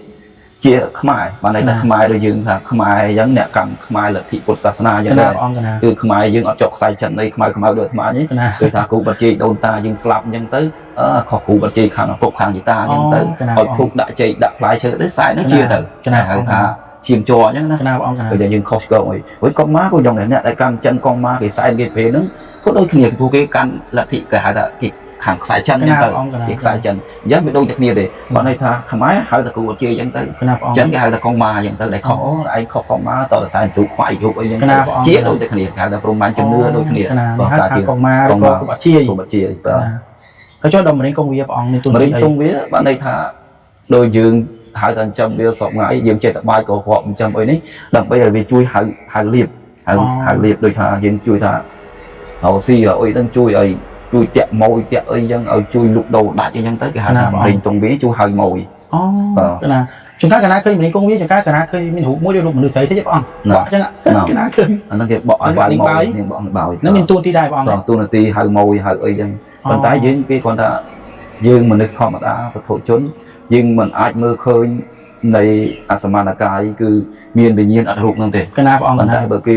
Speaker 1: ជាខ្មែរបានន័យថាខ្មែរដូចយើងថាខ្មែរអញ្ចឹងអ្នកកម្មខ្មែរលទ្ធិពុទ្ធសាសនាអញ្ចឹ
Speaker 2: កណា
Speaker 1: ងដែរ
Speaker 2: ព្រះអង្គកណា
Speaker 1: គឺខ្មែរយើងអត់ចុកខ្សែចិនអីខ្មែរខ្មៅដូចអាត្មានេះ
Speaker 2: កណា
Speaker 1: គឺថាគ្រូបាត់ជាដូនតាយើងស្លាប់អញ្ចឹងទៅអឺខុសគ្រូបាត់ជាខាងឪពុកខាងជីតាអញ្ចឹងទៅឲ្យធូបដាក់ជ័យដាក់ផ្លែឈើទៅខ្សែហ្នឹងជាទៅហៅថាឈាមជ័រអញ្ចឹងណា
Speaker 2: កណាព្រះអង្គកណា
Speaker 1: ដូចយើងខុសឆ្គងអីហួយកុំម៉ាក៏យ៉ាងដែរអ្នកដែលកាន់ចិនកុំម៉ាគេសែនគេព្រេហ្នឹងក៏ដូចគ្នាព្រោះគេកាន់លទ្ធិគេហៅថាគេខាងខ្សែចិន
Speaker 2: កណា
Speaker 1: អញ្ចឹងទៅ
Speaker 2: ព្រះអង្គកណា
Speaker 1: គេខ្សែចិនអញ្ចឹងវាដូចតែគ្នាទេបើន័យថាខ្មែរហៅថាគ្រូអត់ជាអញ្ចឹងទៅ
Speaker 2: កណាព្រះអង្គ
Speaker 1: ចិនគេហៅថាកុំម៉ាអញ្ចឹងទៅដែលខុសឯងខុសកុំម៉ាតតែសែនជ្រូកខ្វាយជ្រូកអីអញ្ចឹងទៅជាដូចតែគ្នាគេហៅថាព្រមបានជំនឿដូចគ្នា
Speaker 2: កណា
Speaker 1: បើ
Speaker 2: ហៅ
Speaker 1: ការជា
Speaker 2: ថាកងម៉ាឬក៏គ្រូបាជា
Speaker 1: គ្រូអត់ជាបាទ
Speaker 2: ក៏ចូលដល់មរៀងកងវាព្រះអង្គមានទូ
Speaker 1: ម
Speaker 2: នាទីអី
Speaker 1: រិញទុំវាបានន័យថាដោយយើងហៅថាចិញ្ចឹមវាសពថ្ងៃយើងចេះតែបាយក៏គ្រាប់ចិញ្ចឹមអីនេះដើម្បីឲ្យវាជួយហៅហៅលៀបហៅហៅលៀបដូចថាយើងជួយថារកស៊ីរកអីហ្នឹងជួយឲ្យជួយតាក់ម៉ួយតាក់អីចឹងឲ្យជួយលុកដូរដាច់អីចឹងទៅគេហៅថាមរិញទុំវាជួយហៅម៉ួយ
Speaker 2: អូកណាជួនកាលកណាឃើញមរៀងកងវាជួនកាលកណាឃើញមានរូបមួយដូចរូបមនុស្សស្រីទេព្រះអង្គបក់អញ្ចឹងកណាឃើញ
Speaker 1: អាហ្នឹងគេបកឲ្យវាយម៉ួយនេះបកឲ្យបាយ
Speaker 2: នឹងមានទូនាទីដែរព្រះអង្គ
Speaker 1: តទូនាទីហៅម៉ួយហៅអីចឹងប៉ុន្តែយើងគេគ្រាន់ថាយើងមនុស្សធម្មតាពុទ្ធជនយើងមិនអាចមើលឃើញនៃអសមានកាយគឺមានវិញ្ញាណអត់រូបហ្នឹងទេ
Speaker 2: កណាព្រះអង្គ
Speaker 1: ប៉ុ
Speaker 2: កណា
Speaker 1: ន្តែបើគេ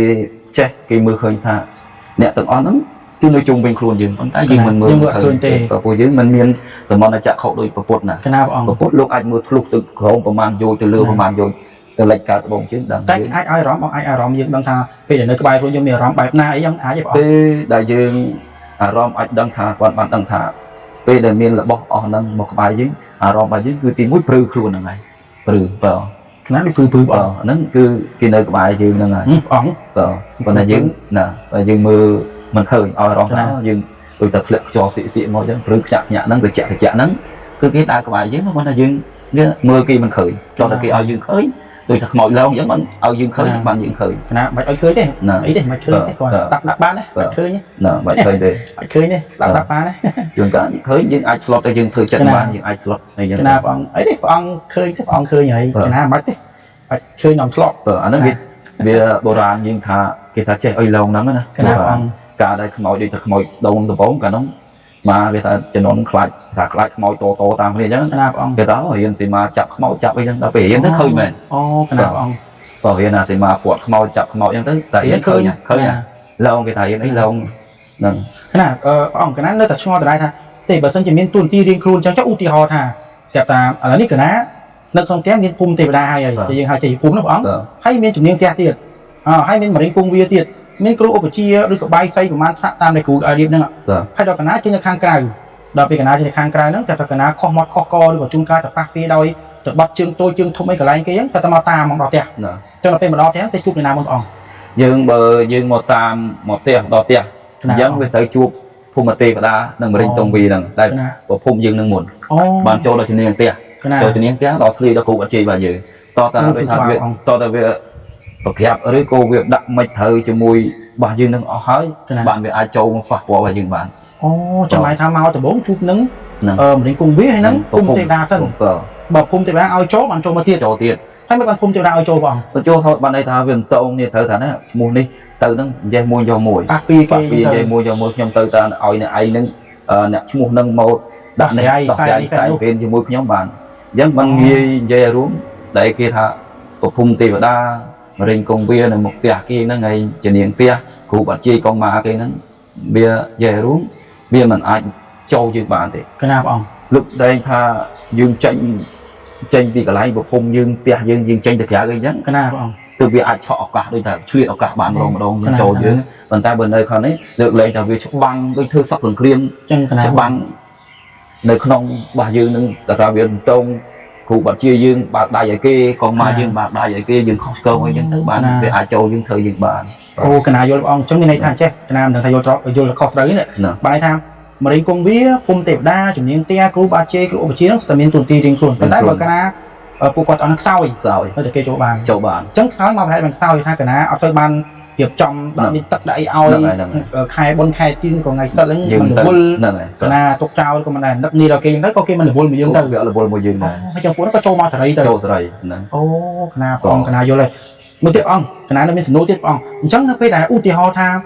Speaker 1: ចេះគេមើលឃើញថាអ្នកទាំងអស់ហ្នឹងគឺនៅជុំវិញខ្លួនយើងប៉ុន្តែយើងមិនមើលឃើញទេព្រោះយើងមិនមានសមន្តចក្ខុដូចពពុទ្ធណា
Speaker 2: កណាព្រះអង្គ
Speaker 1: ពពុទ្ធលោកអាចមើលធ្លុះទៅក្រោមប្រមាណយោជទៅលើប្រមាណយោជទៅលិចកើតត្បូងជើងដឹង
Speaker 2: តែ
Speaker 1: យើង
Speaker 2: អាចឲ្យអារម្មណ៍បងអាចអារម្មណ៍យើងដឹងថាពេលដែលនៅក្បែរខ្លួនយើងមានអារម្មណ៍បែបណាអីយ៉ាងអាចទេព្រះអង្គ
Speaker 1: ពេលដែលយើងអារម្មណ៍អាចដឹងថាគាត់បានដឹងថាពេលដែលមានរបស់អស់ហ្នឹងមកក្បែរយើងអារម្មណ៍របស់យើងគឺទីមួយព្រឺខ្លួនហ្នឹងហើយព្រឺបើ
Speaker 2: កណាដូចព្រឺព្រឺព្រះ
Speaker 1: បើ
Speaker 2: អង្គ
Speaker 1: ហ្នឹងគឺគេនៅក្បែរយើងហ្នឹងហើយ
Speaker 2: ព្រះអង្គ
Speaker 1: បើប៉ុន្តែយើងណាបើយើងមើលមិនឃើញឲ្យអារម្មណ៍ថាយើងដូចតែធ្លាក់ខ្យល់សៀកសៀកមកអញ្ចឹងព្រឺខ្ញាក់ខ្ញាក់ហ្នឹងទៅចាក់ទៅចាក់ហ្នឹងគឺគេដើរក្បែរយើងប៉ុន្តែយើងវាមើលគេមិនឃើញតោះតែគេឲ្យយើងឃើញដូចតែខ្មោចឡងអញ្ចឹងបានឲ្យយើងឃើញបានយើងឃើញ
Speaker 2: កណាបាច់ឲ្យឃើញទេ
Speaker 1: ណា
Speaker 2: អីទេមិនឃើញទេគាត់ស្ដាប់ដាក់បានទេបាច់ឃើញទេ
Speaker 1: ណាបាច់ឃើញទេ
Speaker 2: បាច់ឃើញទេស្ដាប់ដាក់បានទេ
Speaker 1: ជួនកាលឃើញយើងអាចស្លុតឲ្យយើងធ្វើចិត្តបានយើងអាចស្លុតអីចឹង
Speaker 2: កណាព្រះអង្គអីទេព្រះអង្គឃើញទេព្រះអង្គឃើញហើយកណាមិនបាច់ទេបាច់ឃើញដល់ធ្លាប់
Speaker 1: បើអាហ្នឹងវាវាបុរាណយើងថាគេថាចេះអុយឡងហ្នឹងណា
Speaker 2: កណាព្រះអង្គ
Speaker 1: ការដែលខ្មោចដូចតែខ្មោចដូងដំបងកាលនោះមកគេថាជំនាន់ខ្លាចថាខ្លាចខ្មោចតតតាមគ្នាអញ្ចឹង
Speaker 2: កណាព្រះអង្គ
Speaker 1: គេថារៀនសីមាចាប់ខ្មោចចាប់អីចឹងដល់ពេលរៀនទៅឃើញមែន
Speaker 2: អូកណាព្រះអង្គ
Speaker 1: បើរៀនអាសីមាពាត់ខ្មោចចាប់ខ្មោចអញ្ចឹងទៅតែរៀនឃើញឃើញឡងគេថារៀនអីឡងហ្នឹង
Speaker 2: កណាព្រះអង្គកណានៅតែឆ្ងល់ដដែលថាទេបើសិនជាមានទូនទីរៀងខ្លួនអញ្ចឹងចុះឧទាហរណ៍ថាស្រាប់តែឥឡូវនេះកណានៅក្នុងផ្ទះមានភូមិទេវតាហើយហើយយើងហៅជ័យភូមិនោះព្រះអង្គ
Speaker 1: បាទ
Speaker 2: ហើយមានជំនាញផ្ទះទៀត អើហើយមានមរិញគង់វាទៀតមានគ្រូឧបជាឬក៏បាយសីប្រហែលថ្នាក់តាមដែលគ្រូឲ្យរៀបហ្នឹងហើយដល់កណាចេញទៅខាងក្រៅដល់ពេលកណាចេញទៅខាងក្រៅហ្នឹងស្រាប់តែកណាខុសមាត់ខុសកឬក៏ជួនកាលទៅប៉ះពីដោយទៅបាត់ជើងតូចជើងធំអីកន្លែងគេហ្នឹងស្រាប់តែមកតាមមកដល់ផ្ទះចឹងដល់ពេលមកដល់ផ្ទះទៅជួបអ្នកណាមុនបង
Speaker 1: យើងបើយើងមកតាមមកផ្ទះដល់ផ្ទះអញ្ចឹងវាត្រូវជួបភូមិទេវតានិងមរិញតុងវីហ្នឹងតែភូមិយើងនឹងមុនបានចូលដល់ជំនាញផ្ទះចូលជំនាញផ្ទះដល់ធ្លាយដល់គ្រូអត់ជ័យបាទយើងតតដូចថាវាតតវាប្រក្រាបឬក៏វាដាក់មិនត្រូវជាមួយរបស់យើងនឹងអស់ហើយបានវាអាចចូលមកប៉ះពាល់របស់យើងបាន
Speaker 2: អូចាំឲ្យថាមកដំបូងជួបនឹងមរិញគង់វាហើយនឹងភូមិទេវតាសិនបើភូមិទេវតាឲ្យចូលបានចូលមកទៀតចូលទៀតហើយមិនបានភូមិទេវតាឲ្យចូលបង
Speaker 1: ចូលថតបានន័យថាវាមិនតងនេះត្រូវថាណាឈ្មោះនេះទៅនឹងនិយាយមួយយកមួយ
Speaker 2: ប៉ះពីគេ
Speaker 1: និយាយមួយយកមួយខ្ញុំទៅតាមឲ្យអ្នកឯងនឹងអ្នកឈ្មោះនឹងមកដាក់នេះដោះស្រាយសាយពេលជាមួយខ្ញុំបានអញ្ចឹងបានងាយនិយាយឲ្យរួមដែលគេថាភូមិទេវតាមរិញគង់វានៅមុខផ្ទះគេហ្នឹងហើយជំនាញផ្ទះគ្រូបាត់ជាយកងម៉ាគេហ្នឹងវានិយាយរួមវាមិនអាចចូលយើងបានទេ
Speaker 2: កណាបង
Speaker 1: លើកដែងថាយើងចេញពីកន្លែងប្រភពយើងផ្ទះយើងយើងចេញទៅក្រៅអីចឹង
Speaker 2: កណាបង
Speaker 1: ទើបវាអាចឆក់ឱកាសដូចថាឆ្លៀតឱកាសបានម្ដងម្ដងយើងចូលយើងប៉ុន្តែបើនៅខាងនេះលើកលែងថាវាច្បាំងដូចធ្វើសក់សង្គ្រាម
Speaker 2: ចឹងកណា
Speaker 1: ច្បាំងនៅក្នុងរបស់យើងនឹងតែថាវាតងគ្រូបាត់ជាយើងបើកដៃឲ្យគេកងម៉ាយើងបើកដៃឲ្យគេយើងខុសឆ្គងអីចឹងទៅបានវាអាចចូលយើងធ្វើយើងបាន
Speaker 2: អូកណាយល់បងអញ្ចឹងមានន័យថាចេះកណាមិនដឹងថាយល់ត្រយល់ខុសត្រូវនេះបានន័យថាមរិញគង់វាភូមិទេវតាជំនាញផ្ទះគ្រូបាត់ជេគ្រូឧបជានឹងស្ទើរមានទូនទីរៀងខ្លួនប៉ុន្តែបើកណាពួកគាត់អត់នឹងខ្សោយនៅតែគេចូលបានអញ្ចឹងខ្សោយមកប្រហែលមិនខ្សោយថាកណាអត់សូវបានរៀបចំដាក់មានទឹកដាក់អីឲ្យខែបុណ្យខែទីក៏ថ្ងៃសិលហ្នឹងមិនរវល់កណាទុកចោលក៏មិនដែរនឹកនេះដល់គេអញ្ចឹងទៅក៏គេមិនរវល់មួយយើងទៅ
Speaker 1: វារវល់មួយយើងដែរ
Speaker 2: ហើយចឹងពួកហ្នឹងក៏ចូលមកសេរីទៅ
Speaker 1: ចូលសេរីហ្នឹង
Speaker 2: អូកណាបងកណាយល់ហើយមួយទៀតអង្គកណានៅមានសំណួរទៀតបងអញ្ចឹងនៅពេលដែលឧទាហរណ៍ថ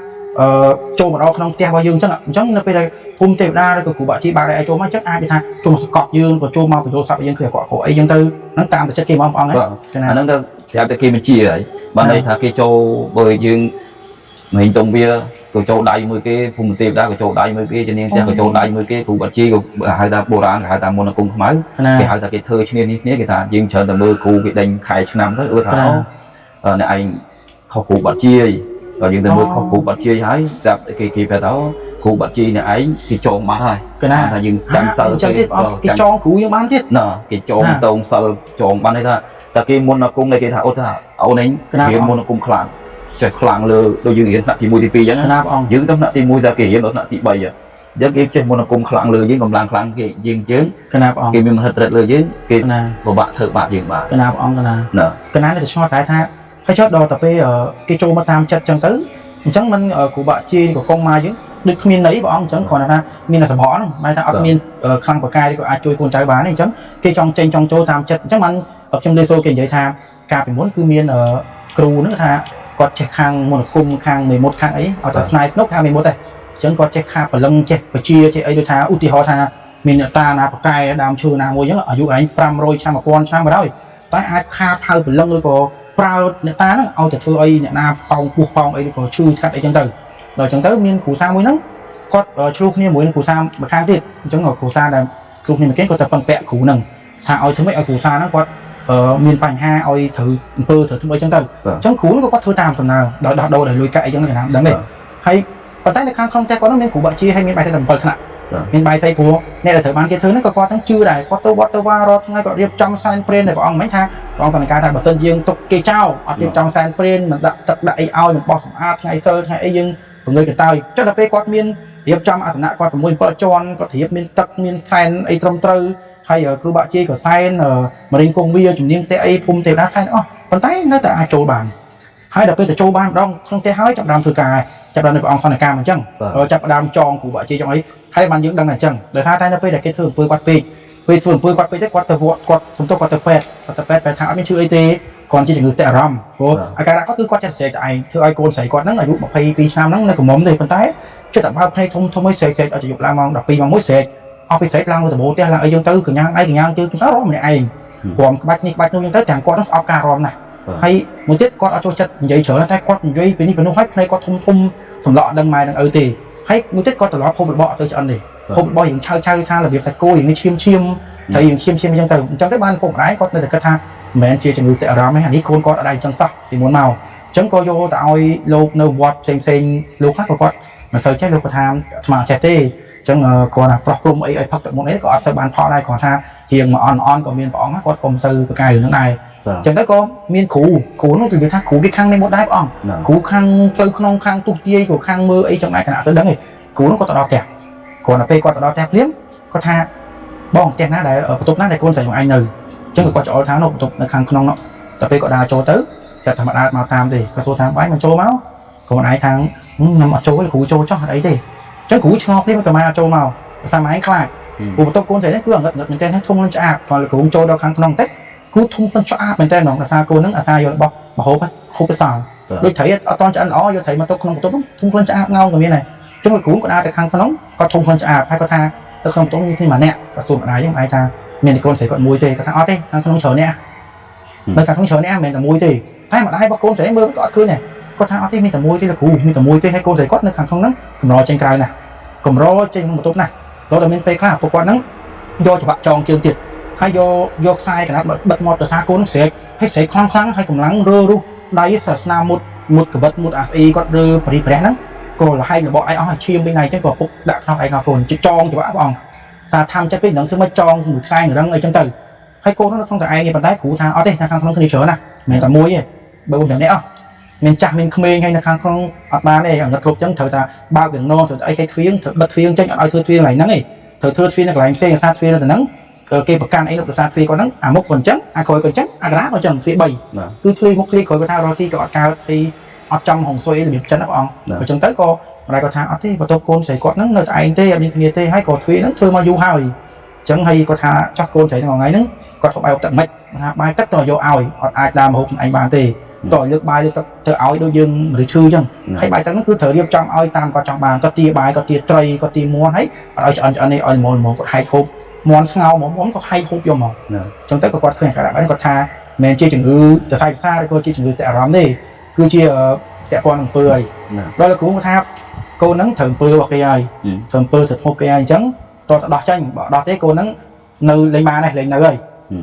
Speaker 2: ាចូលមកដល់ក្នុងផ្ទះរបស់យើងអញ្ចឹងនៅពេលដែលភូមិទេវតាឬក៏គ្រូបាជីបាក់ឲ្យចូលមកអញ្ចឹងអាចនិយាយថាចូលមកសកត់យើងក៏ចូលមកបញ្ចូលស័ព្ទយើងគឺអាក្រក់អីអញ្ចឹងទៅហ្នឹងតាមតែចិត្តគេហ្មងបងហ្នឹង
Speaker 1: អាហ្នឹងទៅស្រាប់តែគេបញ្ជាហើយបានន័យថាគេចូលបើយើងមហិញតុងវាក៏ចូលដៃមួយគេភូមិទេវតាក៏ចូលដៃមួយគេជំនាញផ្ទះក៏ចូលដៃមួយគេគ្រូបាជីក៏ហៅថាបុរាណគេហៅថាមន្តអាគមខ្មៅគេហៅថាគេធ្វើឈ្នានេះគ្នាគេថាយើងច្រើនតែមើលគ្រូគេដេញខែឆ្នាំទៅអឺថាអ្នកឯងខុសគ្រូបាជីដល់យើងទៅមើលខុសគ្រូបាត់ជាហើយស្រាប់គេគេប្រាប់ថាគ្រូបាត់ជាអ្នកឯងគេចងបាត់ហើយ
Speaker 2: កណា
Speaker 1: ថាយើងចាញ់សិល
Speaker 2: គេគេចងគ្រូយើងបានទៀត
Speaker 1: ណាគេចងតងសិលចងបានន័យថាតែគេមុនអាគមគេថាអូថាអូនឯងរៀនមុនអាគមខ្លាំងចេះខ្លាំងលើដូចយើងរៀនថ្នាក់ទី1ទី2អញ្ចឹង
Speaker 2: ណាបង
Speaker 1: យើងទៅថ្នាក់ទី1ស្រាប់គេរៀនដល់ថ្នាក់ទី3អញ្ចឹងគេចេះមុនអាគមខ្លាំងលើយើងកម្លាំងខ្លាំងគេយើងយើង
Speaker 2: កណាបង
Speaker 1: គេមានមហិទ្ធិឫទ្ធិលើយើងគេពិបាកធ្វើបាបយើងបានក
Speaker 2: ណាបងកណាកណានៅតែឆ្ងល់តែថាហើយចុះដល់តែពេលគេចូលមកតាមចិត្តអញ្ចឹងទៅអញ្ចឹងมันគ្រូបាក់ជាក៏កងមកយើងដូចគ្មានន័យបងអញ្ចឹងគ្រាន់តែថាមានតែសម្បកហ្នឹងបែរថាអត់មានខ្លាំងប្រកែឬក៏អាចជួយកូនចៅបានទេអញ្ចឹងគេចង់ចេញចង់ចូលតាមចិត្តអញ្ចឹងបានខ្ញុំលើសូគេនិយាយថាកាលពីមុនគឺមានគ្រូហ្នឹងថាគាត់ចេះខាងមន្តគុំខាងមេមត់ខាងអីអត់តែស្នៃស្នុកខាងមេមត់ទេអញ្ចឹងគាត់ចេះខាងព្រលឹងចេះបជាចេះអីដូចថាឧទាហរណ៍ថាមានអ្នកតាណាប្រកែដើមឈើណាមួយអញ្ចឹងអាយុឯង500ឆ្នាំ1000ឆ្នាំមកហើយតែអាចខាផៅព្រលឹងឬក៏ប្រើអ្នកតាហ្នឹងឲ្យតែធ្វើអីអ្នកណាប៉ោងពោះប៉ោងអីឬក៏ឈឺកាត់អីចឹងទៅដល់ចឹងទៅមានគ្រូសាមួយហ្នឹងគាត់ឆ្លោះគ្នាមួយនឹងគ្រូសាម្ខាងទៀតអញ្ចឹងគ្រូសាដែលឆ្លោះគ្នាមួយគេគាត់ទៅពឹងពាក់គ្រូហ្នឹងថាឲ្យធ្វើម៉េចឲ្យគ្រូសាហ្នឹងគាត់មានបញ្ហាឲ្យត្រូវអំពើត្រូវធ្វើអីចឹងទៅអញ្ចឹងគ្រូហ្នឹងក៏គាត់ធ្វើតាមដំណើរដោយដោះដូរដោយលុយកាក់អីចឹងកណាដឹងទេហើយប៉ុន្តែនៅខាងក្នុងផ្ទះគាត់ហ្នឹងមានគ្រូបាក់ជាហើយមានបាយសី7ថ្នាក់មានបាយសីព្រោះអ្នកដែលត្រូវបានគេធ្វើហ្នឹងក៏គាត់ហ្នឹងជឿដែរគាត់ទៅវត្តទៅវារាល់ថ្ងៃគាត់រៀបចំសែនព្រេនដល់ព្រះអង្គមិញថាព្រះអង្គសន្និកាថាបើសិនយើងទុកគេចោលអត់រៀបចំសែនព្រេនមិនដាក់ទឹកដាក់អីឲ្យមិនបោះសម្អាតថ្ងៃសិលថ្ងៃអីយើងពងើយកន្តើយចុះដល់ពេលគាត់មានរៀបចំអាសនៈគាត់6 7ជាន់គាត់រៀបមានទឹកមានសែនអីត្រឹមត្រូវហើយគ្រូបាក់ជាក៏សែនមរិញគង់វាជំនាញផ្ទះអីភូមិទេវតាសែនអស់ប៉ុន្តែនៅតែអាចចូលបានហើយដល់ពេលទៅចូលបានម្ដងក្នុងផ្ទះហើយចាប់ដើមធ្វើការចាប់ដើមនៅព្រះអង្គសន្និកាអញ្ចឹងចាប់ដើមចងគ្រូបាក់ជាចងអីហើយបានយើងដឹងតែអញ្ចឹងដោយសារតែនៅពេលដែលគេធ្វើអំពើគាត់ពេកពេលធ្វើអំពើគាត់ពេកទៅគាត់ទៅវត្តគាត់សំទោសគាត់ទៅពេទ្យគាត់ទៅពេទ្យបែរថាអត់មានឈឺអីទេគាត់ជាជំងឺស្ទះអារម្មណ៍ព្រោះអាការៈគាត់គឺគាត់ចិត្តស្រែកតែឯងធ្វើឲ្យកូនស្រីគាត់ហ្នឹងអាយុ22ឆ្នាំហ្នឹងនៅក្រមុំទេប៉ុន្តែចិត្តតែបើកភ្នែកធំធំឲ្យស្រែកស្រែកឲ្យយប់ឡើងម៉ោង12ម៉ោង1ស្រែកអស់ពីស្រែកឡើងលើដំបូលផ្ទះឡើងអីចឹងទៅកញ្ញាឯងកញ្ញាជើងទៅរំម្នាក់ឯងព្រមក្បាច់នេះក្បាច់នោះចឹងទៅទាំងគាត់ហ្នឹងស្អប់ការរំណាស់ហើយមួយទៀតគាត់អត់ចូលចិត្តនិយាយច្រើនតែគាត់និយាយពីនេះពីនោះហើយភ្នែកគាត់ធំធំសម្លក់ដឹងម៉ែនឹងឪទេហើយមួយទៀតគាត់ត្រឡប់ហូបរបស់អត់សូវឆ្អិនទេហូបរបស់យើងឆៅឆៅថារបៀបសាច់គោយើងនេះឈាមឈាមត្រូវយើងឈាមឈាមអញ្ចឹងទៅអញ្ចឹងទៅបានពុកម្ដាយគាត់នៅតែគិតថាមិនមែនជាជំងឺស្ទះអារម្មណ៍ទេអានេះកូនគាត់អត់ដែរអញ្ចឹងសោះពីមុនមកអញ្ ញ្ចឹងក៏យកទៅឲ្យលោកនៅវត្តផ្សេងផ្សេងលោកខ្លះក៏គាត់មិនសូវចេះលោកក៏ថាអាត្មាចេះទេអញ្ចឹងគាត់ថាប្រោះព្រំអីឲ្យផឹកទឹកមុនអីក៏អត់សូវបានផលដែរគាត់ថារៀងមកអន់អន់ក៏មានព្រះអង្គគាត់ក៏មិនសូវប្រកែរឿងហ្នឹងដែរ
Speaker 1: បាទ
Speaker 2: អញ្ចឹងទៅក៏មានគ្រូគ្រូនោះគឺវាថាគ្រូគេខាងនេះមកដែរព្រះអង្គ
Speaker 1: ណា
Speaker 2: គ្រូខាងផ្លូវក្នុងខាងទុះទាយក៏ខាងមើលអីចឹងដែរគណៈសូវដឹងទេគ្រូនោះក៏ទៅដល់ផ្ទះគ្រាន់តែពេលគាត់ទៅដល់ផ្ទះភ្លាមគាត់ថាបងផ្ទះណាដែលបន្ទប់ណាដែលកូនស្រីរបស់ឯងនៅអញ្ចឹងក៏គាត់ច្អល់ថានោះបន្ទប់នៅខាងក្នុងនោះតែពេលគាត់ដើរចូលទៅស្រាប់តែមកដើរមកតាមទេគាត់សួរថាបាយមិនចូលមកក៏មិនឯងខាងខ្ញុំអត់ចូលទេគ្រូចូលចោះអត់អីទេអញ្ចឹងគ្រូឆ្ងល់ភ្លាមក៏មកអត់ចូលមកភាសាម៉ែឯងខ្លាចព្រោះបន្ទប់កូនស្រីនេះគឺអងឹតងឹតមែនទែនធំនឹងឆ្អាបគាត់គ្រូចូលដល់ខាងក្នុងតិចគឺធំនឹងឆ្អាបមែនទែនហ្មងភាសាកូនហ្នឹងអាសាយករបស់មហូបហូបសល់ ដូចត្រីអត់តន់ឆ្អិនល្អយកត្រីមកទុកក្នុងបន្ទប់ហ្នឹងធំខ្លួនឆ្អាបងោក៏មានដែរចឹងលោកគ្រូក៏ដើរទៅខាងក្នុងក៏ធំខ្លួនឆ្អាបហើយគាត់ថាទៅក្នុងបន្ទប់មានគ្នាម្នាក់ក៏សួរម្ដាយចឹងឯងថាមានតែកូនស្រីគាត់មួយទេគាត់ថាអត់ទេខាងក្នុងច្រើនអ្នកនៅខាងក្នុងច្រើនអ្នកមិនមែនតែមួយទេតែម្ដាយរបស់កូនស្រីមើលក៏អត់ឃើញដែរគាត់ថាអត់ទេមានតែមួយទេលោកគ្រូមានតែមួយទេហើយកូនស្រីគាត់នៅខាងក្នុងហ្នឹងកម្រចេញក្រៅណាស់កម្រចេញក្នុងបន្ទប់ណាស់ដល់តែមានពេលខ្លះពួកគាត់ហ្នឹងយកច្បាក់ចងជើងទៀតហើយយកយកខ្សែកណាត់បិទមាត់ទៅសារកូនស្រែកហើយស្រែកខ្លាំងខ្លាំងហើយកម្លាំងរើរុះដៃសាសនាមុត មុតកបិតមុតអាស្អីគាត់រើបរិព្រះហ្នឹងក៏លហែករបស់ឯងអស់ឲ្យឈាមវិញណៃចឹងក៏ពុកដាក់ក្នុងឯងកូនចងច្បាក់ព្រះអង្គសារធ្វើចិត្តពេកនឹងធ្វើមកចងមួយខ្សែរឹងអីចឹងទៅហើយកូននោះនៅក្នុងតែឯងទេប៉ុន្តែគ្រូថាអត់ទេនៅខាងក្នុងគ្នាច្រើនណាស់មិនតែមួយទេបើមិននេះអស់មានចាស់មានក្មេងហើយនៅខាងក្នុងអត់បានទេអង្កត់គ្រប់ចឹងត្រូវតែបើកវាងនងត្រូវតែអីគេទ្វៀងត្រូវបិទទ្វៀងចេញអត់ឲ្យធ្វើទ្វៀងកន្លែងហ្នឹងទេត្រូវធ្វើទ្វៀងនៅកន្លែងផ្សេងអាសាទ្វៀងនៅទៅហ្នឹងគេប្រកាន់អីនៅប្រាសាទទ្វៀងគាត់ហ្នឹងអាមុខក៏អញ្ចឹងអាក្រោយក៏អញ្ចឹងអាក្រាក៏អញ្ចឹងទ្វៀង3
Speaker 1: បាទ
Speaker 2: គឺធ្លាយមុខធ្លាយក្រោយគាត់ថារស់ស៊ីក៏អត់កើតពីអត់ចំហងសុយរបៀបចិនណាព្រះអង្គអញ្ចឹងទៅក៏ម្ដាយគាត់ថាអត់ទេបន្ទប់កូនស្រីគាត់ហ្នឹងនៅតែឯងទេអត់មានគ្នាទេហើយក៏ទ្វារហ្នឹងធ្វើមកយូរហើយអញ្ចឹងហើយគាត់ថាចោះកូនស្រីហ្នឹងថ្ងៃហ្នឹងគាត់ហូបបាយទឹកមិនថាបាយទឹកតយកឲ្យអត់អាចដើរមកហូបខ្លួនឯងបានទេតលើកបាយលើកទឹកទៅឲ្យដូចយើងមនុស្សឈឺអញ្ចឹងហើយបាយទឹកហ្នឹងគឺត្រូវរៀបចំឲ្យតាមគាត់ចង់បានគាត់ទាបាយគាត់ទាត្រីគាត់ទាមាន់ហើយអត់ឲ្យឆ្អិនឆ្អិននេះឲ្យល្មមល្មមគាត់ហែកហូបមាន់ស្ងោហ្មងគាត់ហែកហូបយកមកអញ្ចឹងទៅក៏គាត់ឃើញអាការៈបែបគាត់ថាមិនជាជំងឺសរសៃប្រសាទឬក៏ជាជំងឺស្ទាក់អារម្មណ៍ទេគឺជាពាក់ព័ន្ធនឹងអំពើហើយ
Speaker 1: ណា
Speaker 2: ដល់លោកគ្រូគាត់ថាកូនហ្នឹងត្រូវអំពើរបស់គេហើយត្រូវអំពើត្រូវធ្មប់គេហើយអញ្ចឹងតោះទៅដោះចេញបើដោះទេកូនហ្នឹងនៅលេងបានដែរលេងនៅហើ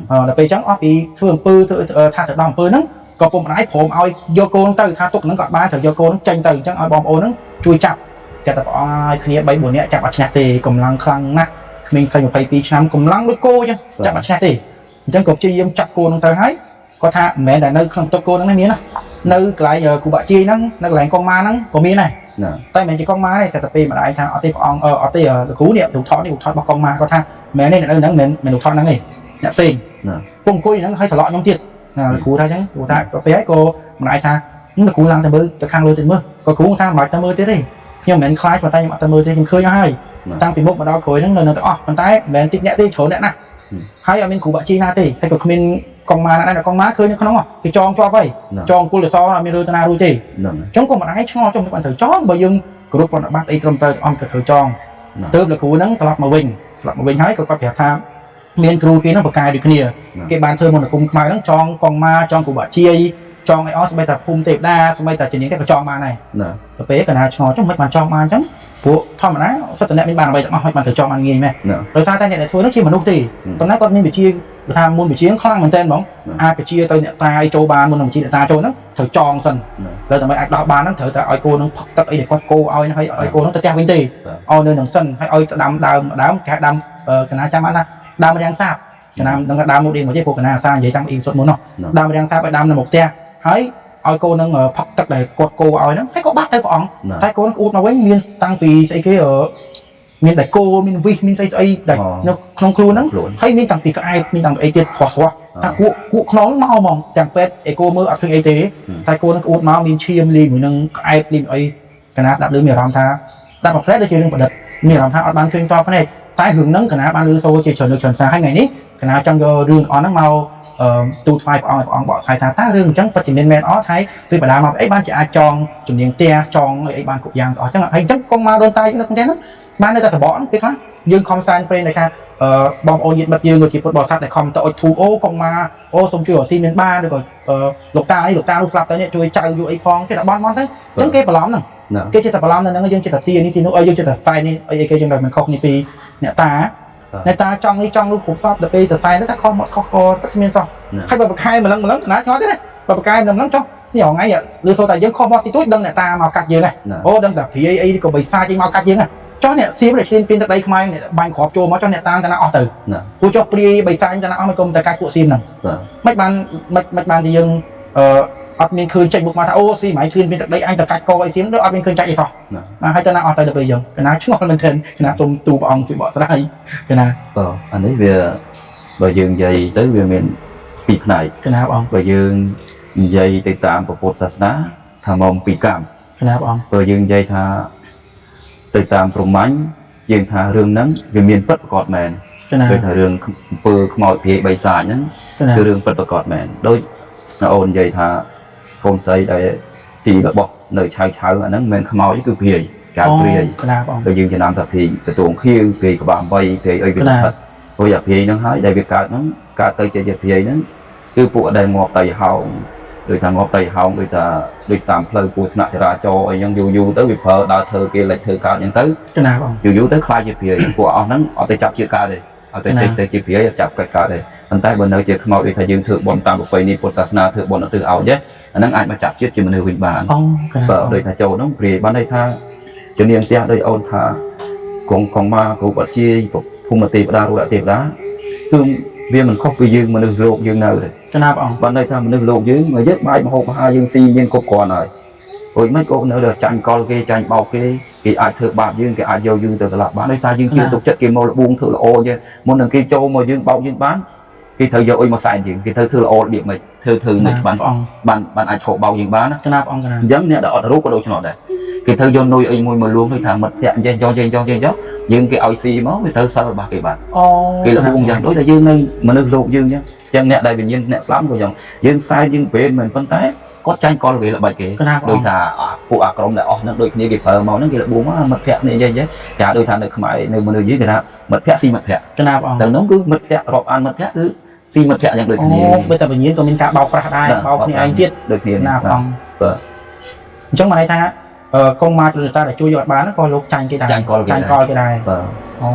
Speaker 2: យដល់ពេលអញ្ចឹងអស់ពីធ្វើអំពើធ្វើថាទៅដោះអំពើហ្នឹងក៏ពុកម្ដាយព្រមឲ្យយកកូនទៅថាទុកហ្នឹងក៏បានត្រូវយកកូនហ្នឹងចេញទៅអញ្ចឹងឲ្យបងប្អូនហ្នឹងជួយចាប់ស្រាប់តែព្រះអង្គឲ្យគ្នា3 4នាក់ចាប់អត់ឈ្នះទេកម្លាំងខ្លាំងណាស់ក្មេងស្រី22ឆ្នាំកម្លាំងដូចគោអញ្ចឹងចាប់អត់ឈ្នះទេអញ្ចឹងក៏ព្យាយាមចាប់កូនហ្នឹងទៅហើយគាត់ថាមិនមែនតែនៅក្នុងទុកកូនហ្នឹងមានណានៅកន្លែងគ្រូបាក់ជាយហ្នឹងនៅកន្លែងកងម៉ាហ្នឹងក៏មានដែរ
Speaker 1: ណា
Speaker 2: តែមិនមែនជាកងម៉ាទេតែតែពេលម្ដាយថាអត់ទេព្រះអង្គអត់ទេលោកគ្រូនេះរូបថតនេះរូបថតរបស់កងម៉ាគាត់ថាមិនមែនទេនៅហ្នឹងមិនមែនរូបថតហ្នឹងទេអ្នកផ្សេង
Speaker 1: ណា
Speaker 2: ពងអង្គុយហ្នឹងឲ្យសឡក់ខ្ញុំទៀតណាលោកគ្រូថាអញ្ចឹងគ្រូថាទៅពេលហើយក៏ម្ដាយថាលោកគ្រូឡើងទៅមើលទៅខាងលើទៅមើលក៏គ្រូថាមិនបាច់ទៅមើលទៀតទេខ្ញុំមិនមែនខ្លាចប៉ុន្តែខ្ញុំអត់ទៅមើលទេខ្ញុំឃើញអស់ហើយតាំងពីមុខមកដល់ក្រោយហ្នឹងនៅនៅទាំងអស់ប៉ុន្តែមិនមែនតិចអ្នកទេច្រើនអ្នកណាស់ហើយអត់មានគ្រូបាក់ជីណាទេហើយក៏គ្មានកងម៉ាណាដែរកងម៉ាឃើញនៅក្នុងគេចងជាប់ហើយចងគុលសអត់មានរឿងទៅណារួចទេ
Speaker 1: ណា
Speaker 2: អញ្ចឹងក៏មិនអាចឆ្ងល់ចុះមិនត្រូវចងបើយើងគោរពប្រតិបត្តិអីត្រឹមត្រូវអង្គក៏ត្រូវចងទើបលោកគ្រូហ្នឹងត្រឡប់មកវិញត្រឡប់មកវិញហើយក៏គាត់ប្រាប់ថាមានគ្រូគេហ្នឹងបកកែដូចគ្នាគេបានធ្វើមន្តអាគមខ្មៅហ្នឹងចងកងម៉ាចងគ្រូបាក់ជាយចងអីអស់ស្បីតែភូមិទេវតាស្បីតែជំនាញគេក៏ចងបានដែរ
Speaker 1: ណា
Speaker 2: ទៅពេលកណាឆ្ងល់ចុះមិនបានចងបានអញ្ចឹងព្រោះធម្មតាសិទ្ធិអ្នកមានបានអ្វីទាំងអស់មិនបានទៅចងបានងាយមែន
Speaker 1: ណា
Speaker 2: ដោយសារតែអ្នកដែលធ្វើនោះជាមនុស្សទេប៉ុន្តែគាត់មានវិជាថាមុនវិជាខ្លាំងមែនតើហ្មងអាចវិជាទៅអ្នកតាឲ្យចូលបានមុននឹងវិជាអ្នកតាចូលហ្នឹងត្រូវចងសិនលើដើម្បីអាចដោះបានហ្នឹងត្រូវតែឲ្យកូនហ្នឹងផឹកទឹកអីដែលគាត់គោឲ្យហ្នឹងហើយឲ្យកូនហ្នឹងទៅផ្ទះវិញទេឲ្យនៅនឹងសិនហើយឲ្យទៅដាំដើមដើមគេហៅដើមកណាចាំបានថាដើមរាំងសាបកណានឹងដើមមកនេះមកទេព្រោះកណាអាសានិយាយតាំងអ៊ីសុតមុននោះដើមរាំងសាបឲ្យដាំនៅមុខផ្ទះហើយឲ្យកូននឹងផឹកទឹកដែលគាត់គោឲ្យហ្នឹងហើយក៏បាត់ទៅព្រះអង្គតែកូនក្អួតមកវិញមានតាំងពីស្អីគេមានតែគោមានវិសមានស្អីស្អីដែលនៅក្នុងខ្លួនហ្នឹងហើយមានតាំងពីក្អែកមានតាំងពីអីទៀតស្រស់ស្រស់ថាគក់គក់ខ្នងមកហ្មងទាំងពេទ្យអេកូមើលអត់ឃើញអីទេតែគោនឹងក្អួតមកមានឈាមលីមួយនឹងក្អែកលីអីកណាស្ដាប់ឮមានអារម្មណ៍ថាស្ដាប់មួយផ្លែដូចជារឿងប្រឌិតមានអារម្មណ៍ថាអត់បានឃើញតភ្នែកតែរឿងហ្នឹងកណាបានឮសូរជាច្រើនលើកច្រើនសារហើយថ្ងៃនេះកណាចង់យករឿងអស់ហ្នឹងមកទូថ្វាយព្រះអង្គឲ្យព្រះអង្គបកស្រាយថាតើរឿងអញ្ចឹងពិតជាមានមែនអត់ហើយវាបដាមកអីបានជាអាចចងជំនាញផ្ទះចងអីបានគ្រប់យ៉ាងអស់អញ្ចឹងហើយអញ្ចឹងកងមកដូនតាយើងនៅក្នុងផ្ទះហ្នឹងបាននៅតែសបកហ្នឹងពេលខ្លះយើងខំសានព្រេងដែលថាបងប្អូនញាតិមិត្តយើងក៏ជាពុទ្ធបរិស័ទដែលខំទៅអុជធូបអូកងមកអូសូមជួយរកស៊ីមានបានឬក៏លោកតានេះលោកតានោះស្លាប់ទៅនេះជួយចៅយកអីផងគេតែបន់បន់ទៅអញ្ចឹងគេបន្លំហ្នឹងគេចេះតែបន្លំនៅហ្នឹងយើងចេះតែទានេះទីនោះអីយើងចេះតែសែននេះអីគេយើងតែមិនខុសនេះពីអ្នកតាអ្នកតាចង់នេះចង់នោះគ្រប់សពដល់ពេលទៅសែនទៅតែខុសមាត់ខុសកពិតគ្មានសោះហើយបើប្រខែម្លឹងម្លឹងណាឆ្ងល់ទេណាបើប្រខែម្លឹងម្លឹងចុះ នេះថ្ងៃឬសូតែយើងខុសមកតិចតួចដឹងអ្នកតាមកកាត់យើងហ៎អូដឹងតែព្រាយអីក៏បិសាចអីមកកាត់យើងហ៎ចុះអ្នកសៀមដែលឈ្លានពានទឹកដីខ្មែរអ្នកបាញ់គ្រាប់ចូលមកចុះអ្នកតាតាណាអស់ទៅគួរចុះព្រាយបិសាចតាណាអស់មិនគុំតែកាច់ពួកសៀមហ្នឹងមិនបានមិនបានជាយើងអឺអត់មានឃើញចេញមុខមកថាអូស៊ីម៉ៃឃើញមានទឹកដីអញទៅកាច់កអីសៀមទៅអត់មានឃើញចាច់អីសោះបាទហើយទៅណាអស់ទៅដល់ពេលយើងកណាឆ្ងល់មែនទែនកណាសូមទូព្រះអង្គជួយបកស្រាយកណា
Speaker 1: បាទអានេះវាបើយើងនិយាយទៅវាមានពីរផ្នែក
Speaker 2: កណាព្រះអង្គ
Speaker 1: បើយើងនិយាយទៅតាមពុទ្ធសាសនាថាមកពីកម្មក
Speaker 2: ណាព្រះអង្គ
Speaker 1: បើយើងនិយាយថាទៅតាមព្រហ្មញ្ញយើងថារឿងហ្នឹងវាមានពិតប្រាកដមែនគឺថារឿងអំពើខ្មោចព្រាយបិសាចហ្នឹងគឺរឿងពិតប្រាកដមែនដូចអូននិយាយថាកូនស្រីដែលស៊ីរបស់នៅឆៅឆៅអាហ្នឹងមិនមែនខ្មោចគឺព្រាយការព្រាយដូចយើងចំណាំថាព្រាយកតួងខៀវព្រាយក្បាល8ព្រាយអីវាស្ថិតព្រោះអាព្រាយហ្នឹងហើយដែលវាកើតហ្នឹងកើតទៅជាព្រាយហ្នឹងគឺពួកដែលងាប់តៃហោងដូចថាងាប់តៃហោងដូចថាដូចតាមផ្លូវពោះថ្នាក់ចរាចរណ៍អីហ្នឹងយូរយូរទៅវាប្រើដើរធ្វើគេលិចធ្វើកើតអញ្ចឹងទៅ
Speaker 2: ណាបង
Speaker 1: យូរយូរទៅខ្លាចជាព្រាយពួកអស់ហ្នឹងអត់ទៅចាប់ជាកើតទេអត់ទៅទៅជាព្រាយចាប់កើតកើតទេប៉ុន្តែបើនៅជាខ្មោចដូចថាយើងធ្វើបុណ្យតាមប្រពៃណីពុទ្ធសាសនាធ្វើបុណ្យទៅឲ្យទេអាហ្នឹងអាចមកចាប់ជាតិជាមនុស្សវិញបានបើដូចថាចូលហ្នឹងព្រាយបានន័យថាជំនាញផ្ទះដូចអូនថាកងកងមកគ្រូបាត់ជាភូមិទេវតារូបទេវតាគឺវាមិនខុសពីយើងមនុស្សលោកយើងនៅទេ
Speaker 2: ណាបង
Speaker 1: បានន័យថាមនុស្សលោកយើងមកយើងបាយមហូបអាហារយើងស៊ីមានគ្រប់គ្រាន់ហើយរួចមិនក៏នៅតែចាញ់កលគេចាញ់បោកគេគេអាចធ្វើបាបយើងគេអាចយកយើងទៅស្លាប់បានដោយសារយើងជឿទុកចិត្តគេមកលបួងធ្វើល្អអញ្ចឹងមុននឹងគេចូលមកយើងបោកយើងបានគេត្រូវយកអុយមកសែនយើងគេត្រូវធ្វើល្អរបៀបម៉េចធ្វើធ្វើម៉េចបានបានបានអាចឈប់បោកយើងបានណា
Speaker 2: ណាបង
Speaker 1: អញ្ចឹងអ្នកដែលអត់រូបក៏ដូច្នោះដែរគេត្រូវយកនុយអីមួយមកលួងដូចថាមិត្តភក្តិអញ្ចឹងយកយើងយកយើងយកយើងគេឲ្យស៊ីមកវាត្រូវសិលរបស់គេបាន
Speaker 2: អូ
Speaker 1: គេលបួងយ៉ាងដូចតែយើងនៅមនុស្សលោកយើងអញ្ចឹងចឹងអ្នកដែលវិញ្ញាណអ្នកស្លាប់ក៏យ៉ាងយើងសែនយើងព្រេនមែនប៉ុន្តែគាត់ចាញ់កលគេល្បិចគេដូចថាពួកអាក្រុមដែលអស់ហ្នឹងដូចគ្នាគេប្រើមកហ្នឹងគេលបួងមកមិត្តភក្តិនេះយ៉ាងយ៉ាងគេដូចថានៅខ្មែរនៅមនុស្សយើងគេថាមិត្តភក្តិស៊ីមិត្តភក្តិ
Speaker 2: ណាបង
Speaker 1: ទៅនោះគឺមិត្តភក្តិរាប់អានមិត្តភក្តិគឺស៊ីមិត្តភក្តិយ៉ាងដូចគ្នា
Speaker 2: អូបើតែវិញ្ញាណក៏មានការបោកប្រាស់ដែរបោកគ្នាឯងទៀត
Speaker 1: ដូចគ្នា
Speaker 2: ណាបង
Speaker 1: បាទ
Speaker 2: អញ្ចឹងបានន័យថាកុំមកជនតាដែលជួយយកបានក៏លោកចាញ់គេដែរ
Speaker 1: ចាញ់កលគេ
Speaker 2: ចាញ់កលគេដែរ
Speaker 1: បាទ
Speaker 2: អូ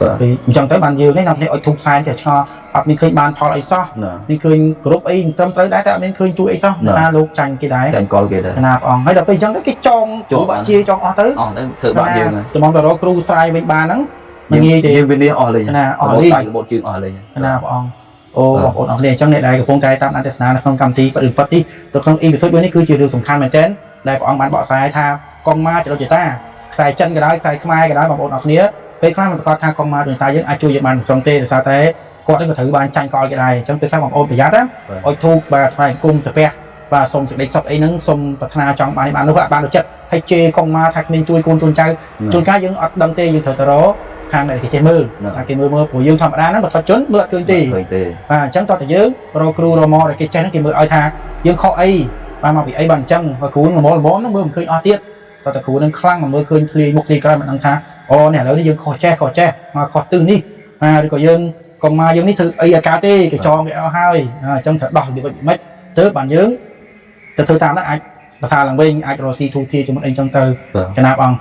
Speaker 1: បាទ
Speaker 2: ពេលអញ្ចឹងទៅបានយើងនេះនាំគ្នាឲ្យធុំសែនតែឆ្ងល់អត់មានឃើញបានផលអីសោះមានឃើញគ្រប់អីត្រឹមត្រូវដែរតែអត់មានឃើញជួយអីសោះថាលោកចាញ់គេដែរ
Speaker 1: ចាញ់កលគេដែរ
Speaker 2: ណាបងអង្គហើយដល់ពេលអញ្ចឹងទៅគេចងគ្រូបាក់ជាចងអស់ទៅ
Speaker 1: អស់ទៅធ្វើបាក់យើងហើយ
Speaker 2: ត្មងទៅរកគ្រូស្រ័យវិញបានហ្នឹងមិនងាយទេ
Speaker 1: យើងវិនិច្ឆ័យអស់លេង
Speaker 2: ណាអស់លេង
Speaker 1: ដៃរបត់ជើងអស់លេង
Speaker 2: ណាបងអង្គអូបងប្អូនអរគ្នាអញ្ចឹងអ្នកដែលកំពុងតែតាមដានទស្សនានៅក្នុងកម្មវិធីបរិបត្តិនេះទៅក្នុងអ៊ីពីសូតមួយនេះគឺជារឿងសំខាន់មែនទែនដែលព្រះអង្គបានបកស្រាយថាកុងម៉ាចរុចតាខ្សែចិនក៏ដោយខ្សែខ្មែរក៏ដោយបងប្អូនអរគ្នាពេលខ្លះមិនប្រកាសថាកុងម៉ាចរុចតាយើងអាចជួយយើងបានមិនស្រុងទេដោយសារតែគាត់នឹងក៏ត្រូវបានចាញ់កលគេដែរអញ្ចឹងពេលខ្លះបងប្អូនប្រយ័ត្នណាឲ្យធូបបាទថ្វាយគុំសាពះបាទសុំសេចក្តីសុខអីហ្នឹងសុំប្រាថ្នាចង់បាននេះបាននោះបានដូចចិត្តហើយជេរកុងម៉ាថាគ្មានជួយកូនជួនចៅជួនកាលយើងអត់ដឹងទេយើងត្រូវទៅរកខាងដែលគេចេះមើលថាគេមើលមើលព្រោះយើងធម្មតាហ្នឹងបើថត់ជនមើលអត់ឃើញទេ
Speaker 1: ឃើញទេ
Speaker 2: បាទអញ្ចឹងតោះតែយើងរកគ្រូរកមកដែលគេចេះហ្នឹងគេមើលឲ្យថាយើងខុសអីបានមកពីអីបានអញ្ចឹងបើគ្រូល្មមល្មមហ្នឹងមើលមិនឃើញអស់ទៀតតោះតែគ្រូហ្នឹងខ្លាំងមកមើលឃើញធ្លាយមុខធ្លាយក្រោយមិនដឹងថាអូនេះឥឡូវនេះយើងខុសចេះខុសចេះមកខុសទិសនេះបាទឬក៏យើងកុំមកយើងនេះធ្វើអីអាការទេគេចងគេអស់ហើយអញ្ចឹងត្រូវដោះរបៀបម៉េចទៅបានយើងទៅធ្វើតាមហ្នឹងអាចភាសាឡើងវិញអាចរកស៊ីធូធាជាមួយអីអញ្ចឹងទៅ
Speaker 1: បាទ
Speaker 2: កណាបង